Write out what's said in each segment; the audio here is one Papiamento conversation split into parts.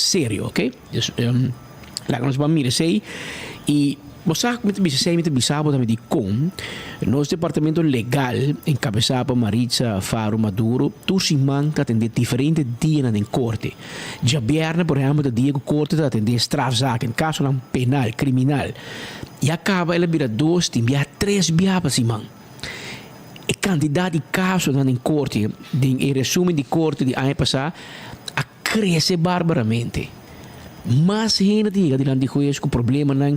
serio, ok? Dus laga nos ban mira esei y bo sa mi ta bisa esei, mi ta bisa bo tambe dikon nos departamento legal enkabesá pa Maritza Faro Maduro tur siman ta atendé diferente dianan den korte. Djabièrnè por ehèmpel ta dia ku korte ta atendé strafzaken, kasonan penal, kriminal. Ya kaba el a bira dos tin bia tres bia pa siman. E kantidat di kasonan den korte den e resumen di korte di aña pasá a krese barbaramente. Mas hende ta yega dilanti di hues ku problemanan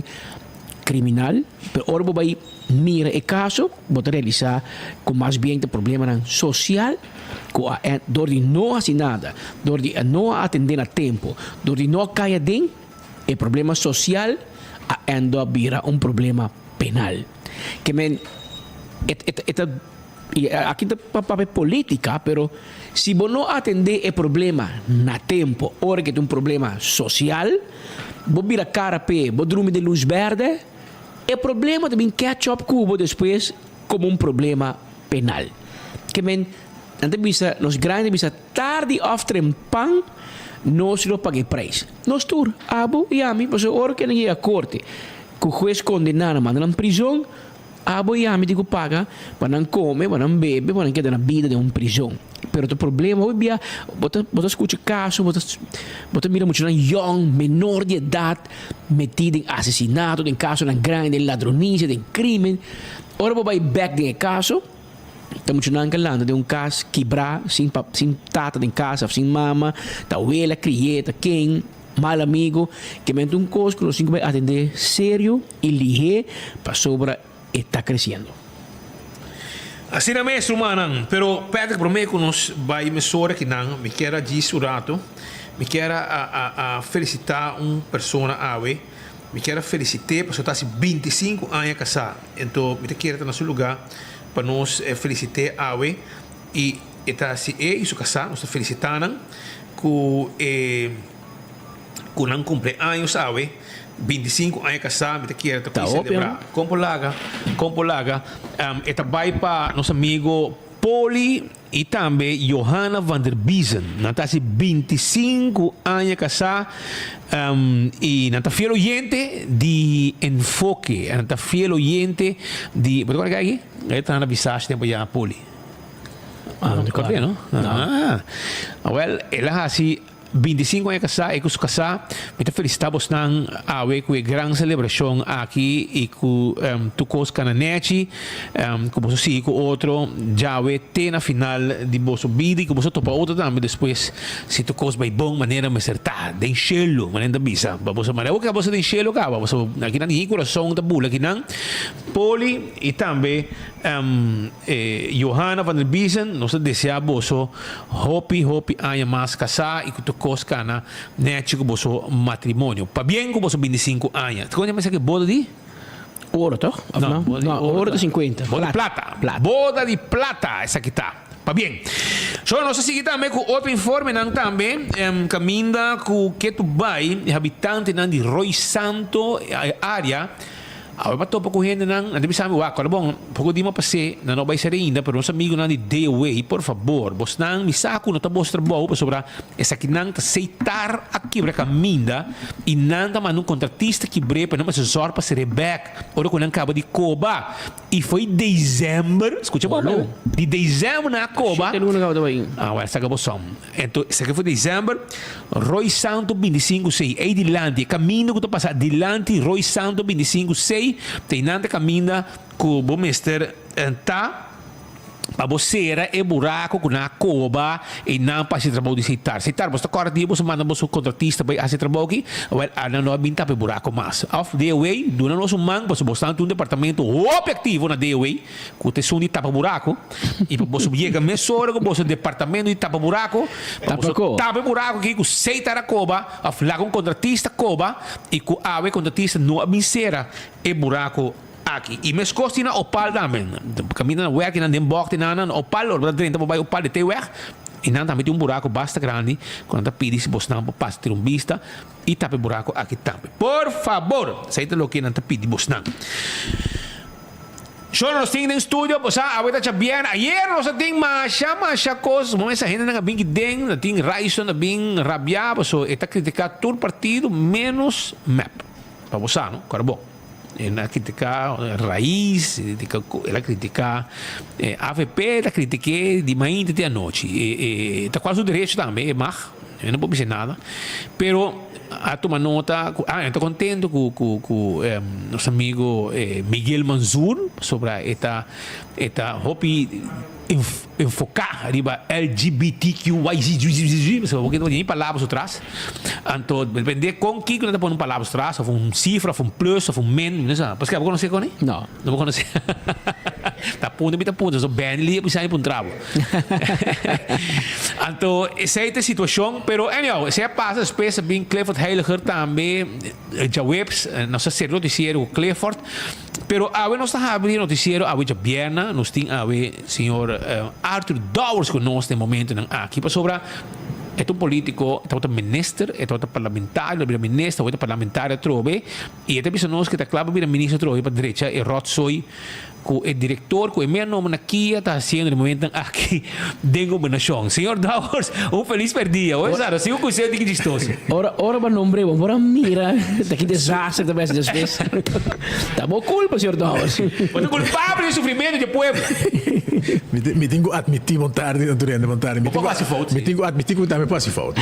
kriminal, pero ora bo bai mira e kaso bo ta realisá ku mas bien ta problemanan sosial ku a dor di no hasi nada, dor di no a atendé na tempu, dor di no a kai aden, e problema sosial a end up bira un problema penal. Ke men e e ta y aki ta papia politica pero si bo no atende e problema na tempo ora ke ta un problema social bo bira cara p'e bo drumi den luz berde e problema ta bin catch up ku bo despues como un problema penal. Ke men nan ta bisa nos grandi ta bisa tardi of trempan nos lo paga e prijs. Nos tur, abo y ami, pasobra ora ke nan yega corte ku hues kondena nan manda nan prizon, Abo i ami tin ku paga pa nan kome, pa nan bebe, pa nan keda na bida den un prizon. Pero ta problema hopi bia bo ta bo ta skucha kaso, bo ta bo ta mira muchanan yòn, menor di edat metí den asesinato, den kasonan grandi, den ladronisia, den krimen. Ora bo bai bèk den e kaso, ta muchanan ka lanta den un kas kibrá, sin pap sin tata den kas òf sin mama, ta wela kri'é, ta ken. Mal amigo, ke men ta un kos ku nos tin ku bai atendé serio i lihé pasobra e ta kresiendo. Asina mes, rumannan. Pero Patrick, promé ku nos bai mesora kinan, mi kier a djis un rato. Mi kier a a a felisitá un persona awe. Mi kier a felisit'é pasobra ta hasi bintisinku aña kasá. Anto mi ta kere ta na su lugá pa nos felisit'é awe. I e ta hasi e i su kasá, nos ta felisitá nan ku e ku nan kumpleaños awe, bintisinku aña kasá, mi ta kere ta Ta ku hopi, selebrá. no? Kon por laga, kon por laga. E ta bai pa nos amigo Poli i tambe Johanna van der Biezen. Nan ta hasi bintisinku aña kasá i nan ta fiel oyente di Enfoke. Nan ta fiel oyente di, bo ta kòrda aki? E ta na Visage tempu ya Poli. Ah, no te Kòrda no? Ah. Awèl, el a hasi bintisinku aña kasá, e ku su kasá. Mi ta felisitá bosnan awe ku e gran selebrashon aki i ku tur kos kana nèchi, ku boso sigui ku otro djawe te na final di boso bida i ku boso topa otro tambe despues si tur kos bai bon manera mester ta den shelu, manera nan ta bisa. Pa boso manera ku boso den shelu kaba, boso akinan di kurason ta bula akinan. Poli i tambe Johanna van der Biesen, nos ta desea boso hopi hopi aña mas kasá i ku tur kos kana nèchi ku boso matrimonio. Pabien ku boso bintisinku aña. Kon yama esaki? Boda di? Oro toch? Of no? No, oro ta sinkuenta. Boda di plata. Plata. Boda di plata esaki ta. Pabien. So nos ta sigui tambe ku otro informenan tambe kaminda ku ketu bai e habitantenan di Rooi Santo area. Awe pa topa ku hendenan, nan ta bisa mi, Wak, ora bon, poko di mi a pas'é, nan no bai ser ainda, pero nos amigunan di DOA, por fabor, bosnan, mi sa ku no ta bos trabou, pasobra esakinan ta seitar a kibra kaminda i nan ta manda un kontratista kibr'é pa nan mester zòrg pa ser'é bèk ora ku nan kaba di koba. I foi desèmber, skucha bon, Olo. di desèmber nan a koba. Shete luna kaba ta bai. Ah, wèl, saka bo sòm. Enton, esaki foi desèmber. Rooi Santo bintisinku sei, ei dilanti, e kaminda ku ta pasa dilanti Rooi Santo bintisinku sei, ta einan ta kaminda ku bo mester ta pa bo sera e buraku ku nan a koba einan pa hasi trabou di seitar. Seitar, boso ta kòrda dia boso manda boso kontratista bai hasi trabou aki? Wèl, nan no a bin tapa e buraku mas. Òf DOW, duna nos un man pasobra boso ta un departamento hopi aktivo na DOW. Ku ta esun di tapa buraku, i pa boso yega mesora ku boso departamento di tapa buraku, pa boso tapa e buraku aki ku seitar a koba òf laga un kontratista koba i ku awe e kontratista no a bin sera e buraku aki. I meskos tin na Opal tambe, kaminda na wèk i nan den bòkti nan na Opal, ora bo ta drenta bo bai Opal di te wèg i nan tambe tin un buraku basta grandi ku nan ta pidi si bosnan por pasa tira un bista i tapa e buraku aki tambe. Por fabor! Esei ta loke nan ta pidi bosnan. Shor nos tin den studio bo sa awe ta djabièrnè ayer nos a tin masha masha kos bo mesa hendenan a bin ki den na tin Ryson a bin rabia paso e ta kritika tur partido menos mep pa bo sa no kòrda bon e na kritika Raiz el a kritika avp el a kritik'e di mainta te anochi e ta kual su derecho tambe e mag Mi no por bisa nada, pero a tuma nota cu ah, mi ta contento cu cu cu nos amigo Miguel Manzur pasobra e ta e ta hopi enfoca riba LGBTQYZZZZ, pasobra bo kende ni palabra su tras, anto depende con kico nan ta pone un palabra su tras of un cifra of un plus of un min, mi no sa, paske abo conoce con e? No. No bo conoce? Ta punta mi ta punta, so Benly a bisa mi puntra bo. Anto esei ta e situacion, pero anyhow, esei a pasa despues a bin Clifford Heiliger tambe djaweps, nos a seri noticiero cu Clifford, pero awe nos ta habri e noticiero awe djabierna, nos tin awe señor Arthur Dowers cu nos den momentonan aki, pasobra e ta un politico, e tabata minister, e tabata parlamentario, a bira minister, awe ta parlamentario atrobe, y e ta bisa nos cu e ta cla pa bira minister atrobe pa drecha e rotzooi Cu e director cu e mea nomber na kia ta haciendo den momentonan aki den gobernacion. Señor Dowers, un feliz perdia. Hoy sa, nos sigue cu usted diki chistoso. Ora, ora bo nombre, bo por a mira ta ki desaster ta bes despues. Ta bo culpa, señor Dowers. Bo ta culpable di sufrimento di e pueblo. Mi tin, mi tin cu admiti bon tardi na tur hende, bon tardi. Mi Bo tin por cu, haci fout, mi si. tin cu admiti cu mi tambe por haci fout.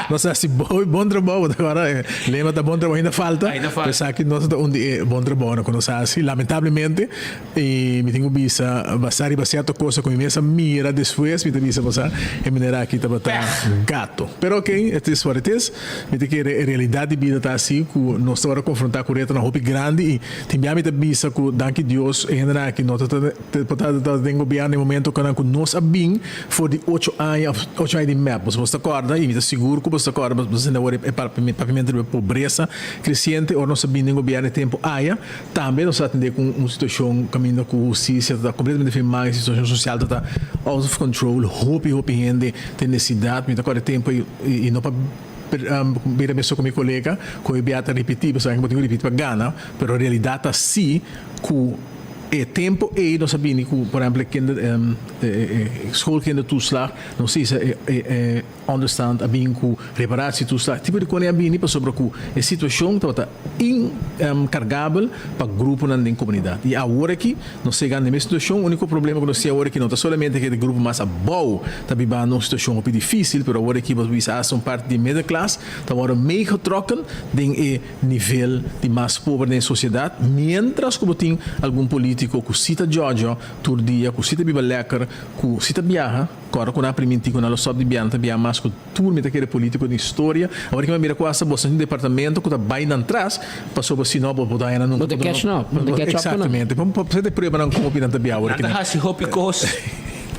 Nos a haci bon, bon trabou, bo ta acorda e lema ta bon trabou ainda falta. Ainda falta. Esaki nos ta un di e bon trabounan ku nos hasi. Lamentablemente, i mi tin ku bisa, basá riba sierto kosa ku mi mes a mira despues, mi ta bisa bo sa, e manera aki tabata gato. Pero ok, it is what it is. Mi ta kere e realidat di bida ta asi ku nos ta ora konfrontá ku retonan hopi grandi i tin bia mi ta bisa ku danki Dios e hendenan aki no ta por ta den gobièrnu e momento ku nos a bin for di ocho aña of ocho aña di mep. Boso ta kòrda i mi ta sigur ku boso ta kòrda, boso ta sinti awor e papiamentu riba pobresa Kresiente, ora nos a bini den gobièrnu e tempu aya, tambe nos a atendé ku un situashon kaminda ku hustisia ta kompletamente firmá, e situashon sosial ta ta out of control, hopi hopi hende den nesidat. Mi ta kòrda e tempu ei i no pa bira mesun ku mi kolega ku e bia ta ripití, pasobra bo tin ku ripití pa gana, pero realidat ta si ku e tempu ei nos a bini ku por ehèmpel e kinder e schoolkindertoeslag, nos hisa e. Onderstand a bin ku reparatie toeslag. Tipo di kone a bini pasobra ku e situashon tabata inkargabel pa gruponan den komunidat. I awor aki nos ta yegando e mes situashon. Uniko problema ku nos tin awor aki no ta solamente ku e grupo mas abou ta bibando un situashon hopi difisil, pero awor aki bo ta bisa asta un parti di e middelklas ta wòrdu meegetrokken den e nivel di mas pober den e sosiedat, mientras ku bo tin algun politiko ku si ta djòdjò tur dia, ku si ta biba lèker, ku si ta biaha. Kòrda ku nan a primintí ku nan lo stòp di biaha, nan ta biaha mas ku tur mi ta kere polítiko den historia. Awor ki mi a mira ku asta boso tin departamento ku ta bai nan tras, pasobra si no bo bo ta haña nan nunka Bo ta catch up, bo ta catch up ku nan. Eksaktamente. Pa pa sete pruebanan komo pi nan ta biaha awor Nan ki ta nan. hasi hopi kos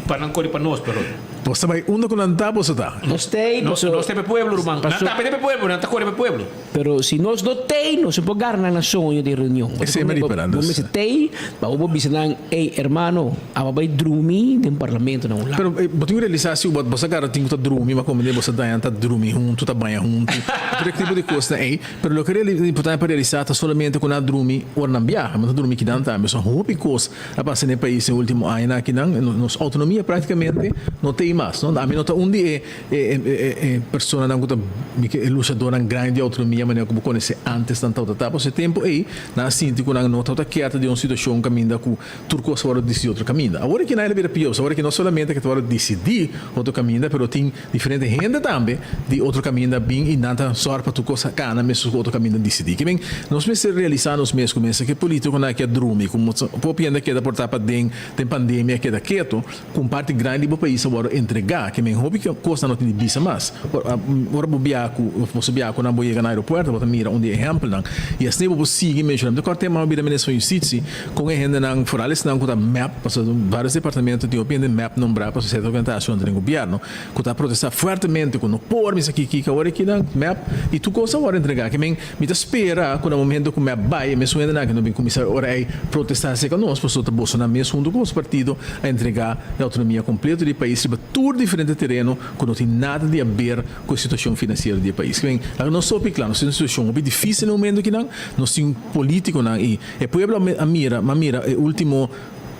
pa nan kore pa nos, pero. Bos ta bai unda ku nan ta, boso ta. Nos t'ei, Nos paso. nos ta pa e pueblo, ruman. Nan Paso. ta pa e pueblo, nan ta kore pa e pueblo. Pero si nos no t'ei, nos no por garna nan soño di reunion. Bo ta Esei komprende? mi Bo bo mester t'ei pa bo por bisa nan, Ey, hermano, aba bai drumi den parlamento na un lado. Pero bo tin ku realisá si bo bo sa gara tin ku ta drumi, ma komende bo sa daña ta drumi huntu, ta baña huntu, tur e tipo di kosnan ei. Pero loke importante pa realisá ta solamente ku nan a drumi ora nan biaha, ma ta drumi kinan tambe. So hopi kos a pasa den e pais den ultimo añanan akinan. Nos outonomia praktikamente no t'ei mas, no? Ami no ta un di e E personanan ku ta e luchadónan grandi di outonomia manera ku bo konosé ántes nan tabata ta. Pasobra e tempu ei nan a sinti ku nan no tabata kier ta den un situashon kaminda ku tur kos a wòrdu disidí otro kaminda. Awor aki nan el a bira pió. Awor aki no solamente ke ta wòrdu disidí otro kaminda pero tin diferente hende tambe di otro kaminda bin i nan ta sòru pa tur kos a kana meskos ku otro kaminda disidí. Ke men nos mester realisá nos mes ku mester ke polítikonan aki a drumi ku hopi hende a keda por ta paden den pandemia a keda keto. Ku un parti grandi di bo pais a wòrdu entregá, ke men hopi kosnan no tin di bisa mas. Ora bo biaha ku, òf boso biaha ku nan bo yega na aeropuerto bo ta mira un di e ehèmpelnan. I asina bo por sigui menshoná. Mi ta kòrda tema bo bira minister van Justitsie kon e hendenan, foral esnan ku ta mep, pasobra vários departamento tin hopi hende mep nombrá pasobra sierto organisashon ta den gobièrnu, ku ta protestá fuertemente ku no por mester kiki kiki awor aki nan mep i tur kos a wòrdu entregá. Ke men mi ta spera ku na momento ku mep bai e mesun hendenan aki no bin kuminsá ora ei protestá aserka nos pasobra ta bosonan mes huntu ku boso partido a entregá e outonomia kompleto di e pais riba. tur diferente tereno ku no tin nada di haber ku e situashon finansiero di e pais. Kiben, laga nos hopi kla, nos tin un situashon hopi difisil na e momento akinan, nos tin politikonan i e pueblo a mira, m'a mira e ultimo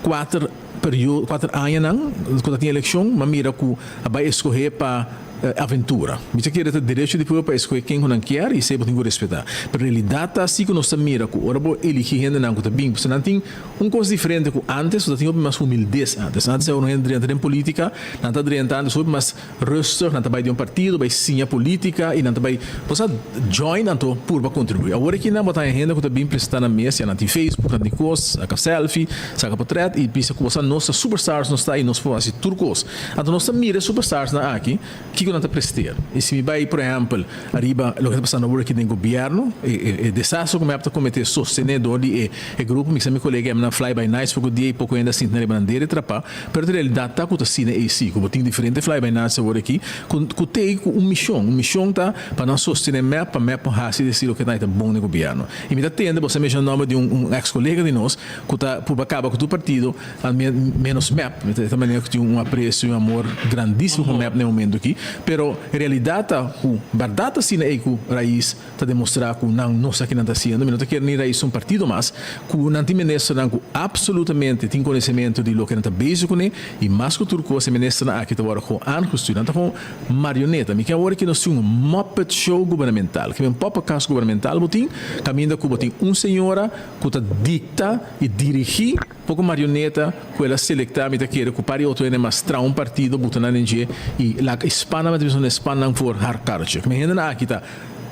kuater periodo, kuater añanan ku ta tin elekshon, m'a mira ku a bai eskohé pa aventura. Mi ta kere ta derecho di pueblo pa eskohé ken ku nan kier i esei bo tin ku respetá. Pero realidat ta asi ku nos ta mira ku ora bo eligí hendenan ku ta bin, pasobra nan tin un kos diferente ku antes, ku ta tin hopi mas humildes antes. Antes ora un hende drenta den politica, nan ta drenta antes hopi mas rustig, nan ta bai den un partido, bai siña politica y nan ta bai, bo sa, join anto purba contribui. Awor aki nan bo ta haña hende ku ta bin presenta nan mes, ya nan tin Facebook, nan tin kos, saka selfie, saka potret y bisa ku bo sa nos ta superstars nos ta y nos por hasi tur kos. Anto nos ta mira e superstarsnan aki, kiko nan ta presteer. I si mi bai, por ehèmpel, ariba loke ta pasando awor aki den gobièrnu, e desastre ku mep ta kometé sostené dor di e grupo, mi sa mi kolega yama nan fly by nights poko dia i poko hende a sinti nan riba nan dede trapá, pero ta realidat ta ku ta asina ei si, ku bo tin diferente fly by nights awor aki ku ku t'ei ku un mishon. Un mishon ta pa nan sostené mep, pa mep por hasi desi loke ta bon den gobièrnu. I mi ta tende, bo sa menshoná nòmber di un èks kolega di nos ku ta purba kaba ku tur partido, Menos mep, mi ta esta manera ku tin un apresio i un amor grandísimo pa mep na e momento aki, pero e realidat ta ku bèrdat asina ei ku Raiz ta demostrá ku nan no sa ki nan ta hasiendo, mi no ta kere ni Raiz un partido mas, ku nan tin ministernan ku absolutamente tin konosementu di loke nan ta bezig kuné i mas ku tur kos e ministernan aki ta wòrdu gewoon aangestuurd, nan ta gewoon marioneta. Mi ke awor aki nos tin un muppet show gubernamental, ke un poppenkast gubernamental bo tin, kaminda ku bo tin un señora ku ta dikta i dirigí. Poko marioneta ku el a selektá mi ta kere ku par di otro hende mas traha un partido buta nan den dje i laga e span nan mester span nan for har karretje. Kme hendenan aki ta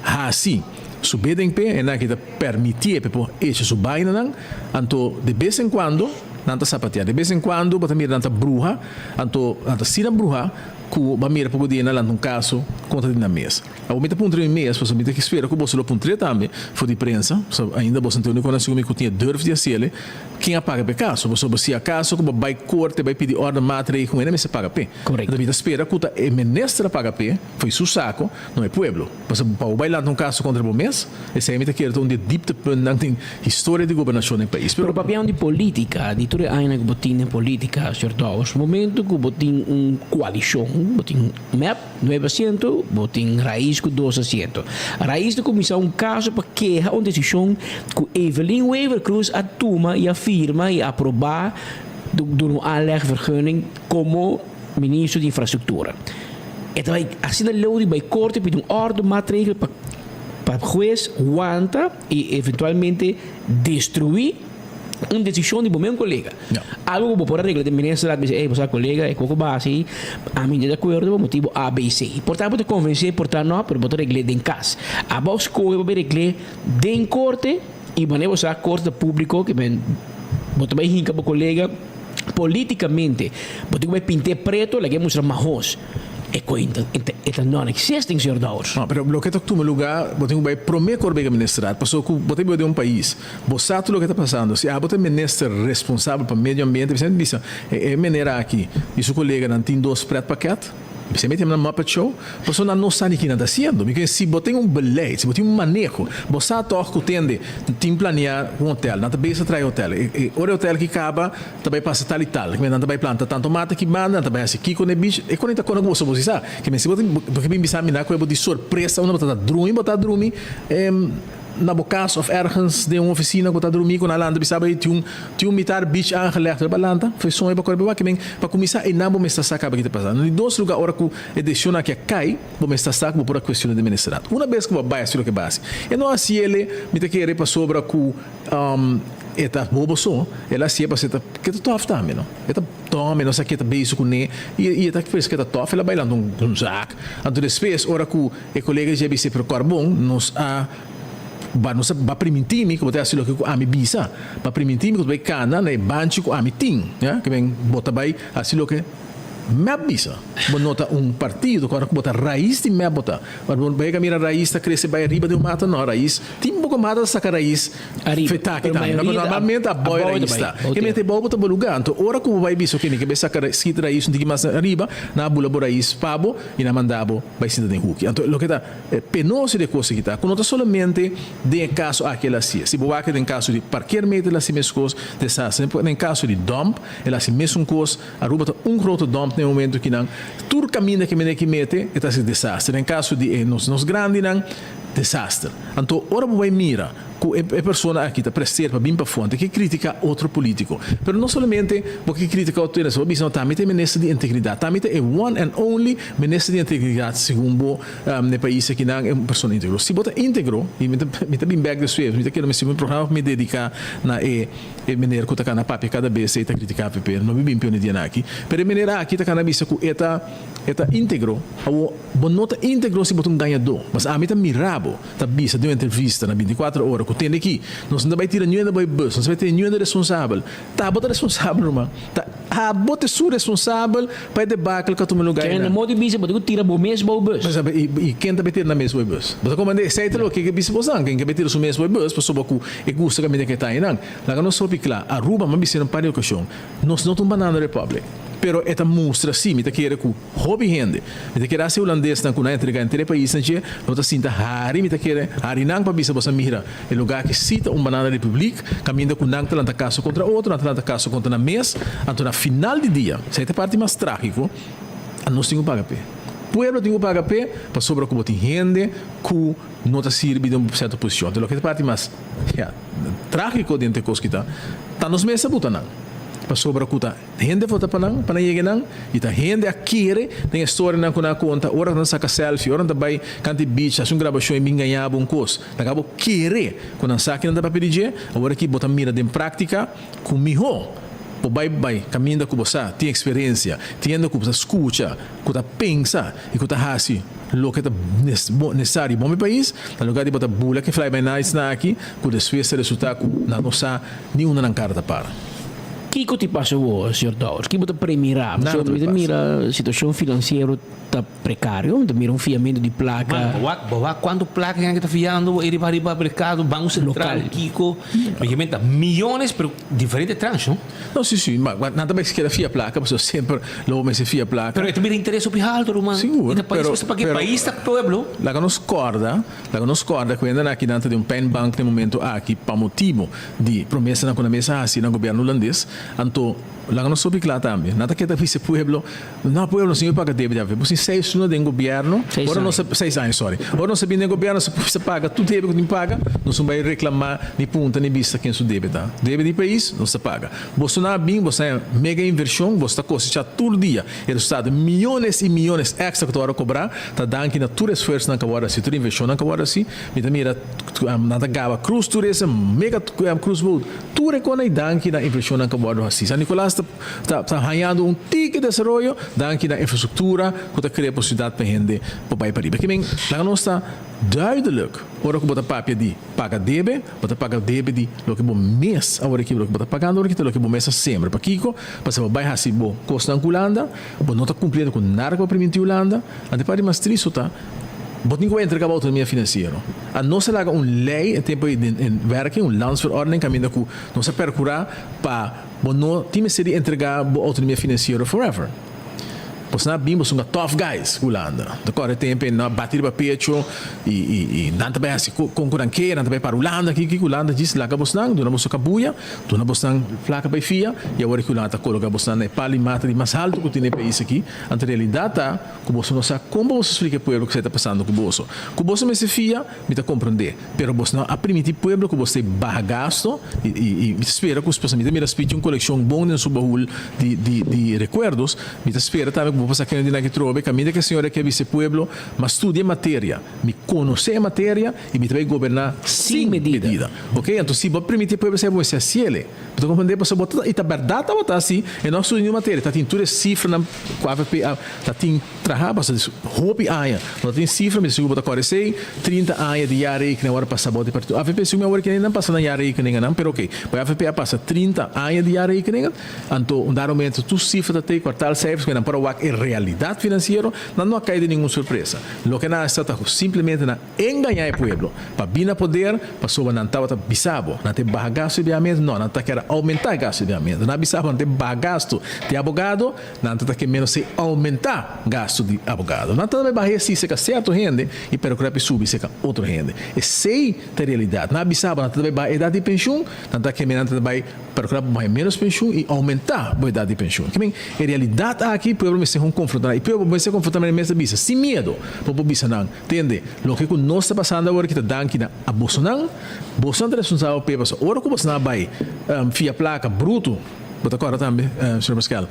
hasi su beding p'e, hendenan aki ta permitié p'e por echa su bainanan, anto de bes en kuando nan ta sapateá, de bes en kuando bo ta mira nan ta bruha, anto nan ta asina bruha ku bo a mira poko dia nan lanta un kaso kontra di nan mes. Awor mi ta puntra mi mes, pasobra mi ta spera ku boso lo puntr'é tambe for di prensa, pasobra ainda boso no ta e únikonan segun mi ku tin e durf di hasiel, ken a paga p'e kaso? Pasobra si akaso ku bo bai korte bai pidi orde maatregel, hende mester paga p'e. Anto mi ta spera ku ta e minister a paga p'e, fo'i su sako, no e pueblo. Pasobra pa bo bai lanta un kaso kontra bo mes, esei mi ta kere ta un di e dieptepuntnan den historia di gobernashon den pais. Pero papiando di politica, di tur e añanan ku bo tin den politica, señor Dowers, momento ku bo tin un koalishon, bo tin mep, Nuebe asiento, bo tin Raiz ku dos asiento. Raiz ta kuminsá un kaso pa keha un desishon ku Evelyn Wever-Croes a tuma i a firma i aprobá duna un aanlegvergunning komo ministro di infrastruktura. E ta bai asina leu di bai korte pidi un òrdu maatregel pa pa hues wanta i eventualmente destruí un desishon di bo mes kolega. Algo ku bo por a regla den minister a bisa, ey bo sa kolega e koko bo a hasi ami no ta di akuerdo pa motibu A, B, C. Por ta bo ta konvensé, por ta no, pero bo ta regl'é den kas. Abo skohe pa bai regl'é den korte i manera bo sa korte ta públiko ke men bo ta bai hinka bo kolega polítikamente. Bo tin ku bai pint'é preto lag'é mustra mahos. E koe e ta non-existing, señor Dowers. No, pero loke ta tuma lugá bo tin ku bai promé kor bega ministerat pasobra ku bo ta biba den un pais. Bo sa tur loke ta pasando. Si abo ta e minister responsabel pa medio ambiente, bisai bisa e meneer aki y su coleganan tin dos pretpakket, bisai mete nan Muppet Show, pasobra nan no sa ni ki nan ta haciendo. Mi si bo tin un beleid, si bo tin un maneho, bo sa tog cu tende tin planea un hotel, nan ta bezig ta traha e hotel, e ora e hotel aki caba ta bay pasa tal y tal, nan ta bay planta tanto mata aki banda, nan ta bay haci kico na e beach, e con ta con cu boso bo si sa. Si bo tin, bo ke bin bisa mi na cu e bo di sorpresa unda bo ta ta drumi, bo ta drumi. Na bo kas of ergens den un ofisina ku ta drumí ku nan lanta bisa bo tin un tin un mitar beach aangelegd riba lanta for e soño pa kore pa wak men pa kuminsá einan bo mester sa kaba ki ta pasa. Na di dos luga ora ku e desishon aki a kai bo mester sa ku bo por a kuestiona den ministerat. Una bes ku bo a bai hasi loke bo a hasi e no hasi ele mi ta kere pasobra ku e ta bobo so el a hasié pasobra e ta ke ta tòf tambe no e ta tòm e no sa ke ta bezig kuné i e ta pensa ke ta tòf el a bai lanta un zaak anto despues ora ku E kolega dje bis'é, Pero kòrbon, nos a ba nos a ba primintí mi ku bo ta hasi loke ku ami bisa. Ba primintí mi ku bo ta bai kana na e banchi ku ami tin. Ya, ke men bo ta bai hasi loke mep bisa. Bo no ta un partido, kòrda ku bo ta rais di mep bo ta. Ora bo bai mira rais ta krese bai ariba den un mata, no, rais tin poko mata ta saka rais Ariba, fetaki pero tambe, no, pero mayoria ta normalmente abou e abou ta rais bai, ta. bou Ke men tera. te bou bo ta bo lugá. Anto ora ku bo bai bisa, oke, mi ke bai saka skit rais un tiki mas ariba, nan a bula bo rais pa bo i nan a manda bo. Bai sinta den huki. Anto loke ta penoso di e kos aki ta ku no ta solamente den e kaso aki el hasié. Si bo wak den kaso di parkeermeter el hasi meskos, desastre. Den kaso di dump el hasi mesun kos. Aruba ta un grote dump. dump na e momento kinan. Tur kaminda ku e mene ki mete e ta hasi desaster. Den kaso di e nos nos grandinan, desaster. Anto ora bo bai mira ku e e persona aki ta prester pa bin pafó, anto e ke kritika otro politiko. Pero no solamente bo ke kritika otro hende, bo bisa no tambe ta e minister di integridat, tambe ta e one and only minister di integridat segun bo na e pais akinan e un persona integro. Si bo ta integro, i mi ta mi ta bin bek despues, mi ta kere mi si un programa ku mi dediká na e e meneer ku ta kana papia kada bes ei ta kritiká PP, no mi bin pone dianan aki, pero e meneer aki ta kana bisa ku e ta e ta integro. Awor, bo no ta integro si bo ta un gañadó. Mas ami ta mira bo ta bisa den un entrevista na bintikuater ora ku tende aki, nos no ta bai tira niun hende bai bus, nos no ta bai tira niun hende responsabel. Ta abo ta responsabel ruman. Ta abo ta esun responsabel pa e debakel ku a tuma lugar Ken einan. na modo di bisa bo ta ku tira bo mes bou bus. Bo sabi, i ken ta bai tira nan mes bou e bus? Bo ta komprende? Esei ta loke ke bisa bosnan, ken ke bai tira su mes bou e bus pasobra ku e gusta kaminda ke ta einan. Laga nos hopi kla, Aruba, mi a bisa na un par di okashon, nos no ta un banana republic, pero e ta mustra si, mi ta kere ku hopi hende, mi ta kere hasi hulandesnan ku nan a entrega henter e paisnan dje, lo ta sinta hari, mi ta kere hari nan pa bisa boso mira, e lugar aki si ta un banana republic, kaminda ku nan ta lanta kaso kontra otro, nan ta lanta kaso kontra nan mes, anto na final di dia, esei ta e parti mas tragiko, nos tin ku paga p'e. Pueblo tin ku paga p'e, pasobra ku bo tin hende ku no ta sirbi den un sierto posishon. Anto loke ta e parti mas, ya, tragiko den e kos ki ta, ta nos mes a buta nan, pasobra ku ta. Hende vota pa nan, pa nan yega nan, i ta hende a kere den e storianan ku nan a konta ora nan saka selfie, ora nan ta bai kanta e beach, hasi un grabashon i bin gaña bo un kos. Nan ka bo kere ku nan sa kinan ta papia di dje. Awor aki bo ta mira den práktika ku mihó bo bai bai kaminda ku bo sa tin eksperensia, tin hende ku bo ta skucha, ku ta pensa i ku ta hasi loke ta nesesario bon pa e pais, na lugar di bo ta bula ku e fly by nights-nan aki ku despues ta resultá ku nan no sa ni unda nan kara ta para. Kiko ti pasa awor, señor Dowers? Ki bo ta premirá? Nada Pasobra ta mi ta pasa. mira situashon finansiero ta prekario, mi ta mira un fiamentu di plaka. Mano, bo wak, bo wak kuantu plaka nan ke ta fiando bo riba riba merkado, Banko Sentral, Lokal. kiko. Mi ke menta miyones, pero diferente tranche, no? No, si, si, ma nan ta mester keda fia plaka, pasobra semper lo bo mester fia plaka. Pero e ta bira interes hopi haltu, ruman. Sigur, E ta pais pero, mester paga e pero pais ta pueblo. Laga nos kòrda, laga nos kòrda ku hende nan aki nan ta den un pijnbank na e momento aki pa motibu di promesanan ku nan mes a hasi na gobièrnu hulandes, anto laga nos hopi kla tambe, nan ta keda bisa e pueblo, no pueblo nos tin ku paga debe di avp, bo tin seis luna den gobièrnu, Seis ora nos aña. a, seis aña sorry, ora nos a bini den gobièrnu nos a kuminsá paga tur debe ku tin paga, nos no bai reklamá ni punta ni bisa ken su debe ta, debe di pais nos ta paga, boso nan a bin boso a mega invershon, boso ta kosechá tur dia, e resultado miyones i miyones èkstra ku ta wòrdu kobrá ta danki na tur esfuersonan ku a wòrdu hasi, tur invershonnan ku a wòrdu hasi, Mi ta mira nan ta gaba cruise tourism, mega cruise boat, tur e kona y danki na inversionnan cu a wordo haci. San Nicolas ta ta ta hañando un tiki desaroyo danki na infrastructura cu ta crea posibilidad pa hende por bay pariba. Ke men laga nos ta duidelijk ora cu bo ta papia di paga debe, bo ta paga debe di loke bo mes awor aki, loke bo ta pagando awor aki ta loke bo mes a sembra. Pakico? Pasobra bo bay haci bo cosnan cu Hulanda, bo no ta cumpliendo cu nada cu bo a priminti Hulanda. Anto e parti mas tristo ta. Bo tin ku entrega bo autonomia finansiero. A nos a laga un lei e tempu ei den en werking, un landsverordening kaminda ku nos a perkurá pa bo no tin mester di entrega bo autonomia finansiero forever. Bosnan a bin, boso a tough guys Hulanda. Ta kòrda e tempu ei nan a bati riba pecho i i i nan ta bai hasi kon ku nan ke, nan ta bai para Hulanda aki kiko Hulanda djis laga bosnan, duna boso kabuya, duna bosnan plaka pa e fia i awor aki Hulanda ta koloka bosnan na e pal di mata di mas haltu ku tin na e pais aki. Anto realidat ta. Ku boso no sa kon pa boso splika e pueblo kusé ta pasando ku boso. Ku boso mester fia, mi ta komprondé. Pero boso no a primiti pueblo ku boso ta baha gasto i i i mi ta spera ku pasobra mi ta mira Speech un kolekshon bon den su bahul di di di rekuerdos. Mi ta spera tambe ku bo por sa kende di nan ki trobe kaminda ku e señor a ke bisa e pueblo, M'a studia e materia, mi konosé e materia i mi ta bai goberná Sin sin medida. medida. Oke, anto si bo a primiti e pueblo esei bo mester hasiel. Bo ta komprondé pasobra bo ta i ta bèrdat tabata asi e no a studia niun materia, ta tin tur e sifranan. Ku avp a ta tin traha pasobra di hopi aña no ta tin sifra mi ta sigur bo ta kore esei 30 aña di jaarrekening awor a pasa bo di partido avp sigur mi awor kende nan pasa nan jaarrekeningennan pero oke bo avp a pasa 30 aña di jaarrekeningen anto un dado momento tur sifra ta tei kwartaalcijfers ku nan por a wak e realidat finansiero nan no a kai den ningun sorpresa loke nan a hasi ta simplemente nan Engañá e pueblo pa bin na poder pasobra nan tabata bisa bo nan ta baha gasto di biahamentu, no, nan ta kere oumentá gasto di biahamentu. Nan a bisa bo nan ta baha gasto di abogado, nan ta ta ke menos e oumentá gasto. gastu di abogado. Nan ta bai baha esei serka sierto hende i perokura pa e subi serka otro hende. Esei ta e realidat. Nan a bisa bo nan ta bai baha edat di penshun, nan ta keme nan ta bai perokura pa bo haña ménos penshun i oumentá bo edat di penshun. Ke men, e realidat aki pueblo mester hun konfrontá nan i pueblo mester konfrontá manera mes ta bisa sin miedo bo por bisa nan, Tende, loke ku nos ta pasando awor ki ta danki na a bosonan, bosonan ta responsabel p'e pasobra ora ku bosonan a bai fia plaka brutu, Bo ta kòrda tambe, señor Pascal,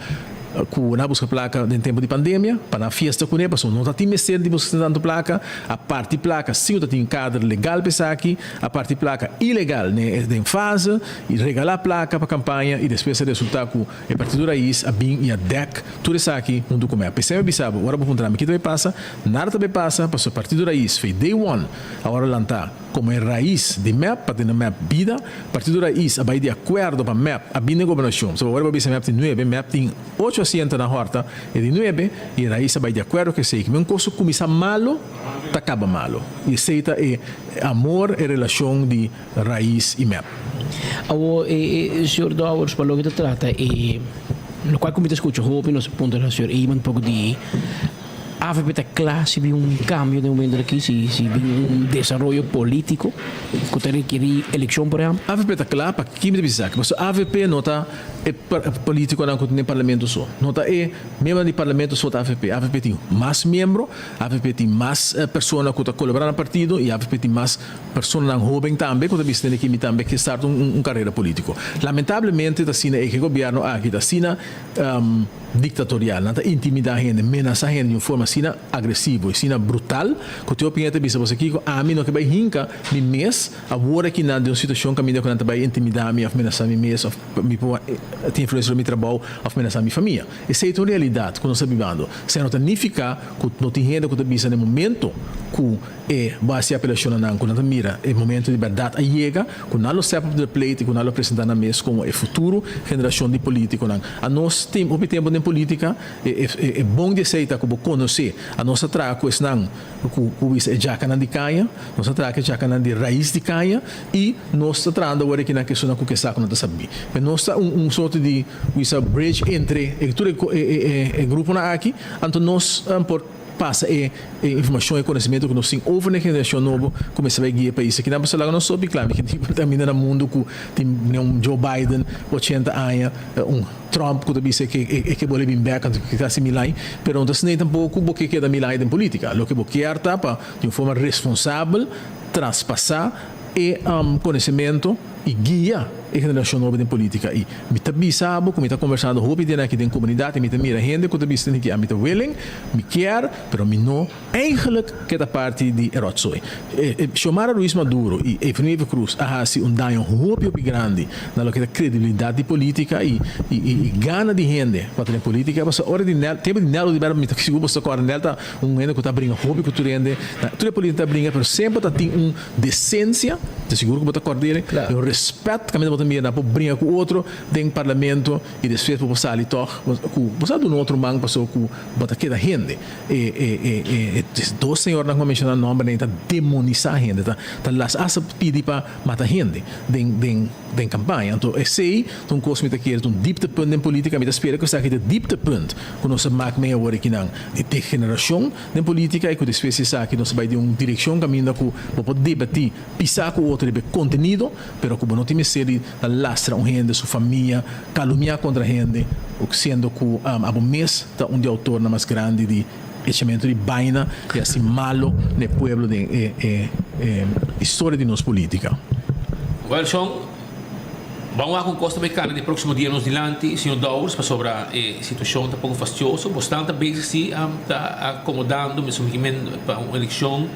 ku nan a buska plaka den tempu di pandemia pa nan fiesta kuné, pasobra no ta tin mester di buska tantu plaka, a parti plaka sin ku ta tin kader legal pa esaki, a parti plaka ilegal den fase i regalá plaka pa kampaña i despues a resultá ku e Partido Rais a bin i a dèk tur esaki huntu ku mep. P'esei mi a bisa bo, ora bo puntra mi ki ta bai pasa, nada ta bai pasa pasobra Partido Rais fei day one a ora lantá. Komo e rais di mep pa tene mep bida, Partido Rais a bai di akuerdo pa mep a bin den gobernashon. So ora bo bisa mep tin nuebe, mep tin ocho asiento na horta, e di nuebe, i e rais a bai di akuerdo ku esei. Un kos ku kuminsá malo ta kaba malo. I esei ta e amor, e relashon di rais i mep. Awor, señor Dowers, pa loke ta trata e lokual ku mi ta skucha hopi nos a puntra na señor Eman poko di. Avp ta kla si bin un kambio den momento aki, si si bin un desaroyo politico ku ta rekerí elekshon por ehèmpel? Avp ta kla pa ki mi ta bisa esaki? Pasobra avp no ta e politiconan ku tin den parlamento so. No ta e miembronan di parlamento so ta avp. Avp tin mas miembro, avp tin mas persona ku ta kolaborá na partido i avp tin mas personanan hóben tambe ku ta bisa tende ki mi tambe ke start un karera politico. Lamentablemente ta asina e ke gobièrnu aki ta asina. Dictatorial. Nan ta intimida hende, menasa hende di un forma asina agresivo y asina brutal cu tin hopi hende ta bisa boso kico ami no ke bay hinca mi mes awor aki nan den un situacion caminda cu nan ta bay intimida mi of menasa mi mes of mi por tin influencia riba mi trabou of menasa mi famia. Esey ta un realidad cu nos ta bibando. Esey no ta nifica cu no tin hende cu ta bisa na e momento cu E bo hasi apelashon na nan ku nan ta mira e momento di bèrdat a yega, ku nan lo step up to the plate i ku nan lo presentá nan mes komo e futuro generashon di polítikonan. Anos tin hopi tempu den polítika, e e bon di esei ta ku bo konosé. Anos a traha ku esnan ku ku bisa e djakanan di kaña, nos a traha ku e djakanan di rais di kaña i nos ta trahando awor aki nan ku esunnan ku ke sa ku nan ta sabí. Pero nos ta un un sorto di bisa bridge entre e tur e e e gruponan aki, anto nos por. Pasa e informashon, e konosementu ku nos tin over na e generashon nobo ku mester bai guia e pais aki. Nan pasobra laga nos hopi kla, mi ke ta minda na mundu ku tin un Joe Biden ochenta aña, un Trump ku ta bisa ke e ke bole bin bek anto ke kasi mil aña, pero no ta asina tampoko ku bo ke keda mil aña den politika. Loke bo kier ta pa di un forma responsabel traspasá e konosementu i guia e generashon nobo den politika. I mi ta bisa bo ku mi ta kombersando hopi den aki den komunidat i mi ta mira hende ku ta bisa den aki, ami ta willing, mi kier, pero mi no eigenlik ke ta parti di e rotzooi. Xiomara Ruiz Maduro i Evelyn Wever Croes a hasi un daño hopi hopi grandi na loke ta kredibilidat di politika i i gana di hende pa ta den politika. Pasobra ora di Nel, tempu di Nel Oduber mi ta sigur boso ta kòrda Nel ta un hende ku ta bringa hopi ku tur hende, tur e politika ta bringa pero semper ta tin un Desensia, ta sigur ku bo ta kòrda dje, i un rèspèt kaminda bo ta mira nan por bringa ku otro den parlamento i despues bo por sali tòg ku bo sa duna otro man pasobra ku bo ta keda hende. E e e e dos señornan ku a menshoná nòmber ta demonisá hende, ta ta las asta pidi pa mata hende den den den kampaña. Anto esei ta un kos mi ta kere ta un dieptepunt den politika, mi ta spera ku esaki ta e dieptepunt ku nos a mak mei awor akinan di degenerashon. Den politica y cu despues di esaki nos ta bay den un direccion caminda cu bo por debati, pisa cu otro riba e contenido, pero cu bo no tin mester di ta lastra un hende, su famia, calumnia contra hende, siendo cu abo mes ta un di autornan mas grandi di echamento di baina y haci malo na e pueblo den e historia di nos politica. Well Shon, Ban wak un kos ta bai kanda di próksimo dia nos dilanti, señor Dowers, pasobra e situashon ta poko fastioso. Bosnan ta bezig si ta akomodando mesun himen pa un elekshon.